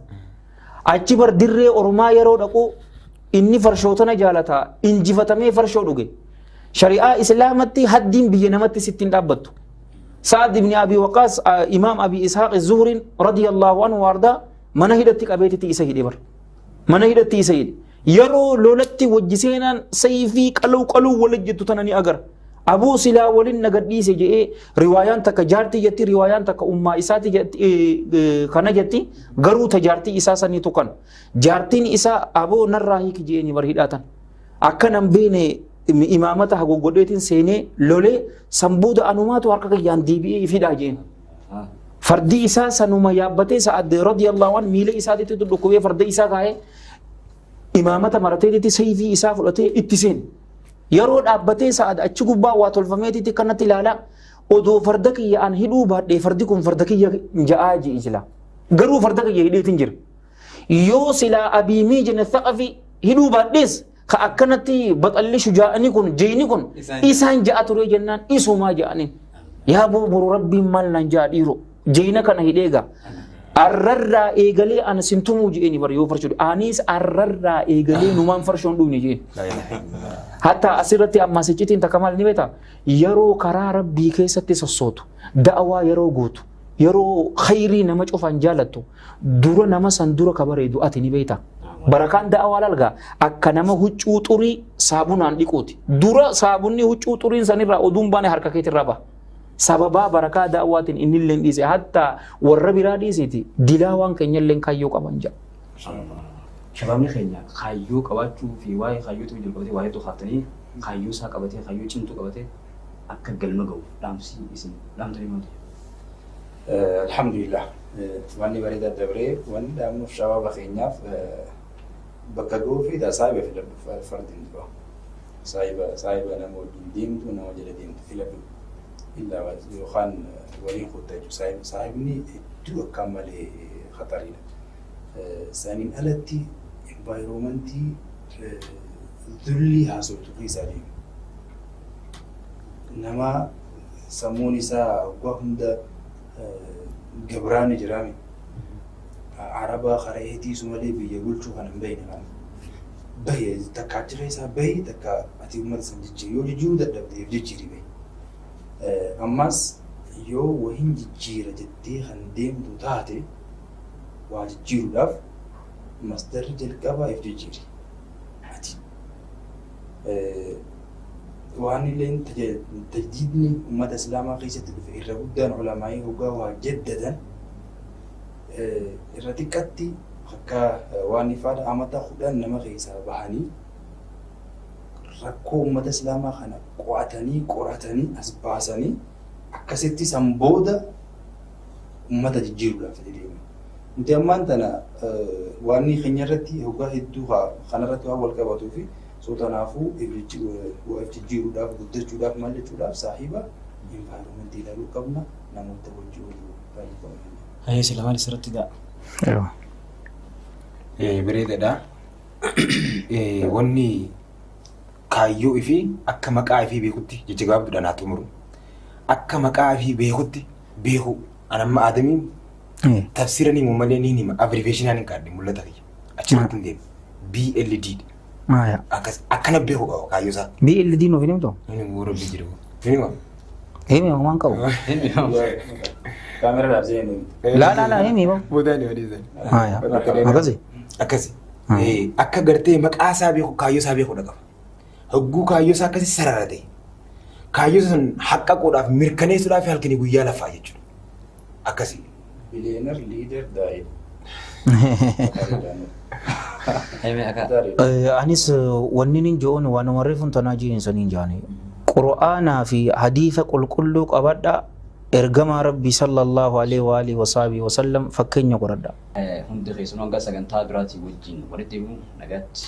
Speaker 3: achi bar dirree ormaa yeroo dhaqu inni farshoo tana jaalata injifatamee farshoo dhuge. Shari'aa islaamatti haddiin biyya namatti sitti hin dhaabbattu. Sa'ad ibn Abi Waqaas Imaam Abi Ishaaq Zuhriin radiyallahu anhu waardaa mana hidhatti qabeetitti isa hidhe bar. Mana hidhatti isa hidhe. Yeroo lolatti wajji seenaan sayfii qaluu qaluu wal jettu tana ni agara. Abuu silaa waliin na gadhiise je'ee riwaayaan takka jaartii jetti riwaayaan takka ummaa isaati jetti kana jetti garuu ta jaartii isaa sanii tuqan. Jaartiin isaa aboo narraa hiiki je'ee ni bar hidhaatan. Akka nan beene Imaamata haguuggodheetiin seenee lolee sanbooda anumaatu harka kiyyaan deebi'ee fidhaa jeen. Fardi isaa sanuma yaabbatee Sa'ad radiyallahu anhu miila isaatitti dhukkubee farda isaa kaa'ee imaamata marateetitti sayfii isaa fudhatee itti seene. Yeroo dhaabbatee Sa'ad achi gubbaa waa tolfameetitti kanatti ilaalaa odoo farda kiyya an hidhuu baadhee fardi kun farda kiyya ja'aa ji'i jila. Garuu farda kiyya hidheetiin jira. Yoo silaa Abii Miijin Thaqafi hidhuu baadhees ka akkanatti baxalli shujaa'anii kun jeeyni kun isaan ja'a ture jennaan isumaa ja'aniin. Yaa boo boru rabbiin maal naan ja'a dhiiroo jeeyna kana hidhee gaa. Arrarraa eegalee ana sin tumuu je'eeni bara yoo farshoo anis arrarraa eegalee numaan farshoon dhumne je'een. Hatta asirratti ammas iccitiin takka maal ni beektaa? Yeroo karaa rabbii keessatti sossootu, da'awaa yeroo gootu, yeroo khayrii nama cufaan jaalattu, dura nama san dura ka bareedu ati ni beektaa? Barakaan da'awaa lalgaa akka nama huccuu xurii saabunaan dhiquuti. Dura saabunni huccuu xuriin sanirraa oduun baane harka keetirraa baha. Sababaa barakaa da'awaatiin inni illee dhiise hatta warra biraa dhiisiti dilaa waan keenya illee kaayyoo qaban jedha.
Speaker 2: Shabaabni keenya kaayyoo qabaachuu fi waa'ee kaayyootu jalqabatee waa'ee tokkaaftanii kaayyoo isaa qabatee kaayyoo cimtuu qabatee akka galma ga'u dhaamsi isin dhaamtanii maal ta'e?
Speaker 6: Alhamdulillah. Wanni bareedaa dabree wanni dhaamnuuf shabaaba keenyaaf bakka ga'uu fi saahiba filadhu fardiin dura. Saahiba nama wajjin deemtu nama jala deemtu filadhu. Illaa yookaan waliin kuttaa jechuudha. Saahibni hedduu akkaan malee khatariidha. Saniin alatti environmentii dhullii haasoftu keessaa deemu. Nama sammuun isaa waggaa hunda gabraani jiraame. Araba karaa eetiisu malee biyya bulchuu kan hin beekne kana. Bahi takka achi keessaa bahi takka ati uummata san jijjiiri yoo jijjiiruu dadhabdeef jijjiiri bahi. Ammas yoo wahin jijjiira jettee kan deemtu taate waa jijjiiruudhaaf masdarri jalqabaa if jijjiiri. Ati waan illeen tajdiidni uummata islaamaa keessatti dhufe irra guddaan ulamaa'ii hoggaa waa jaddadan irra xiqqatti akka waan ifaadha amata 10 nama keessaa bahanii rakkoo uummata islaamaa kana qo'atanii qoratanii as baasanii akkasitti san booda uummata jijjiiruudhaaf deemu. Nuti ammaan tana waan keenya irratti hoggaa hedduu kanarratti waan wal qabatuu fi so kanaafuu if jijjiiruudhaaf guddachuudhaaf maal jechuudhaaf saahiba environmentii ilaaluu qabna namoota wajjin ooluu ilaaluu qabna.
Speaker 2: Hayyee sila maal asirratti ga'a?
Speaker 4: Bareedaadha. Wanni kaayyoo ifii akka maqaa ifii beekutti jecha gabaabduudhaan haa xumuru. Akka maqaa ifii beekutti beeku. An amma Aadamiin tafsiira ni himu malee ni hima. Abbreviation hin kaadhe mul'ata kiyya. Achirratti hin deemu. BLD. Akkas akkana beeku qaba kaayyoo isaa.
Speaker 3: BLD nuuf hin himtu?
Speaker 4: Inni bu'uura rabbii jiru. Ni hima.
Speaker 3: Himi waan qabu.
Speaker 6: Kaameraa dhaabsee hin
Speaker 3: Laa laa laa himi ba.
Speaker 4: Boodaan ni odeessan.
Speaker 3: Akkasi.
Speaker 4: Akkasi. Akka gartee maqaa isaa beeku kaayyoo isaa beekuudha qaba. Hogguu kaayyoo isaa akkasi sararate. Kaayyoo sun haqqaquudhaaf mirkaneessuudhaaf halkanii guyyaa lafaa jechuudha. Akkasi.
Speaker 6: Billionaire leader died.
Speaker 2: Himi akka
Speaker 3: Anis wanni nin jo'oon waan warri funtanaa jiin saniin jaani. Qur'aanaa fi hadiisa qulqulluu qabadha. Ergamaa Rabbii sallallahu alaihi wa alihi wa sahbihi wa sallam fakkeenya godhadha.
Speaker 2: Hundi keessanuu hanga sagantaa biraatii wajjin walitti deebi'u nagaatti.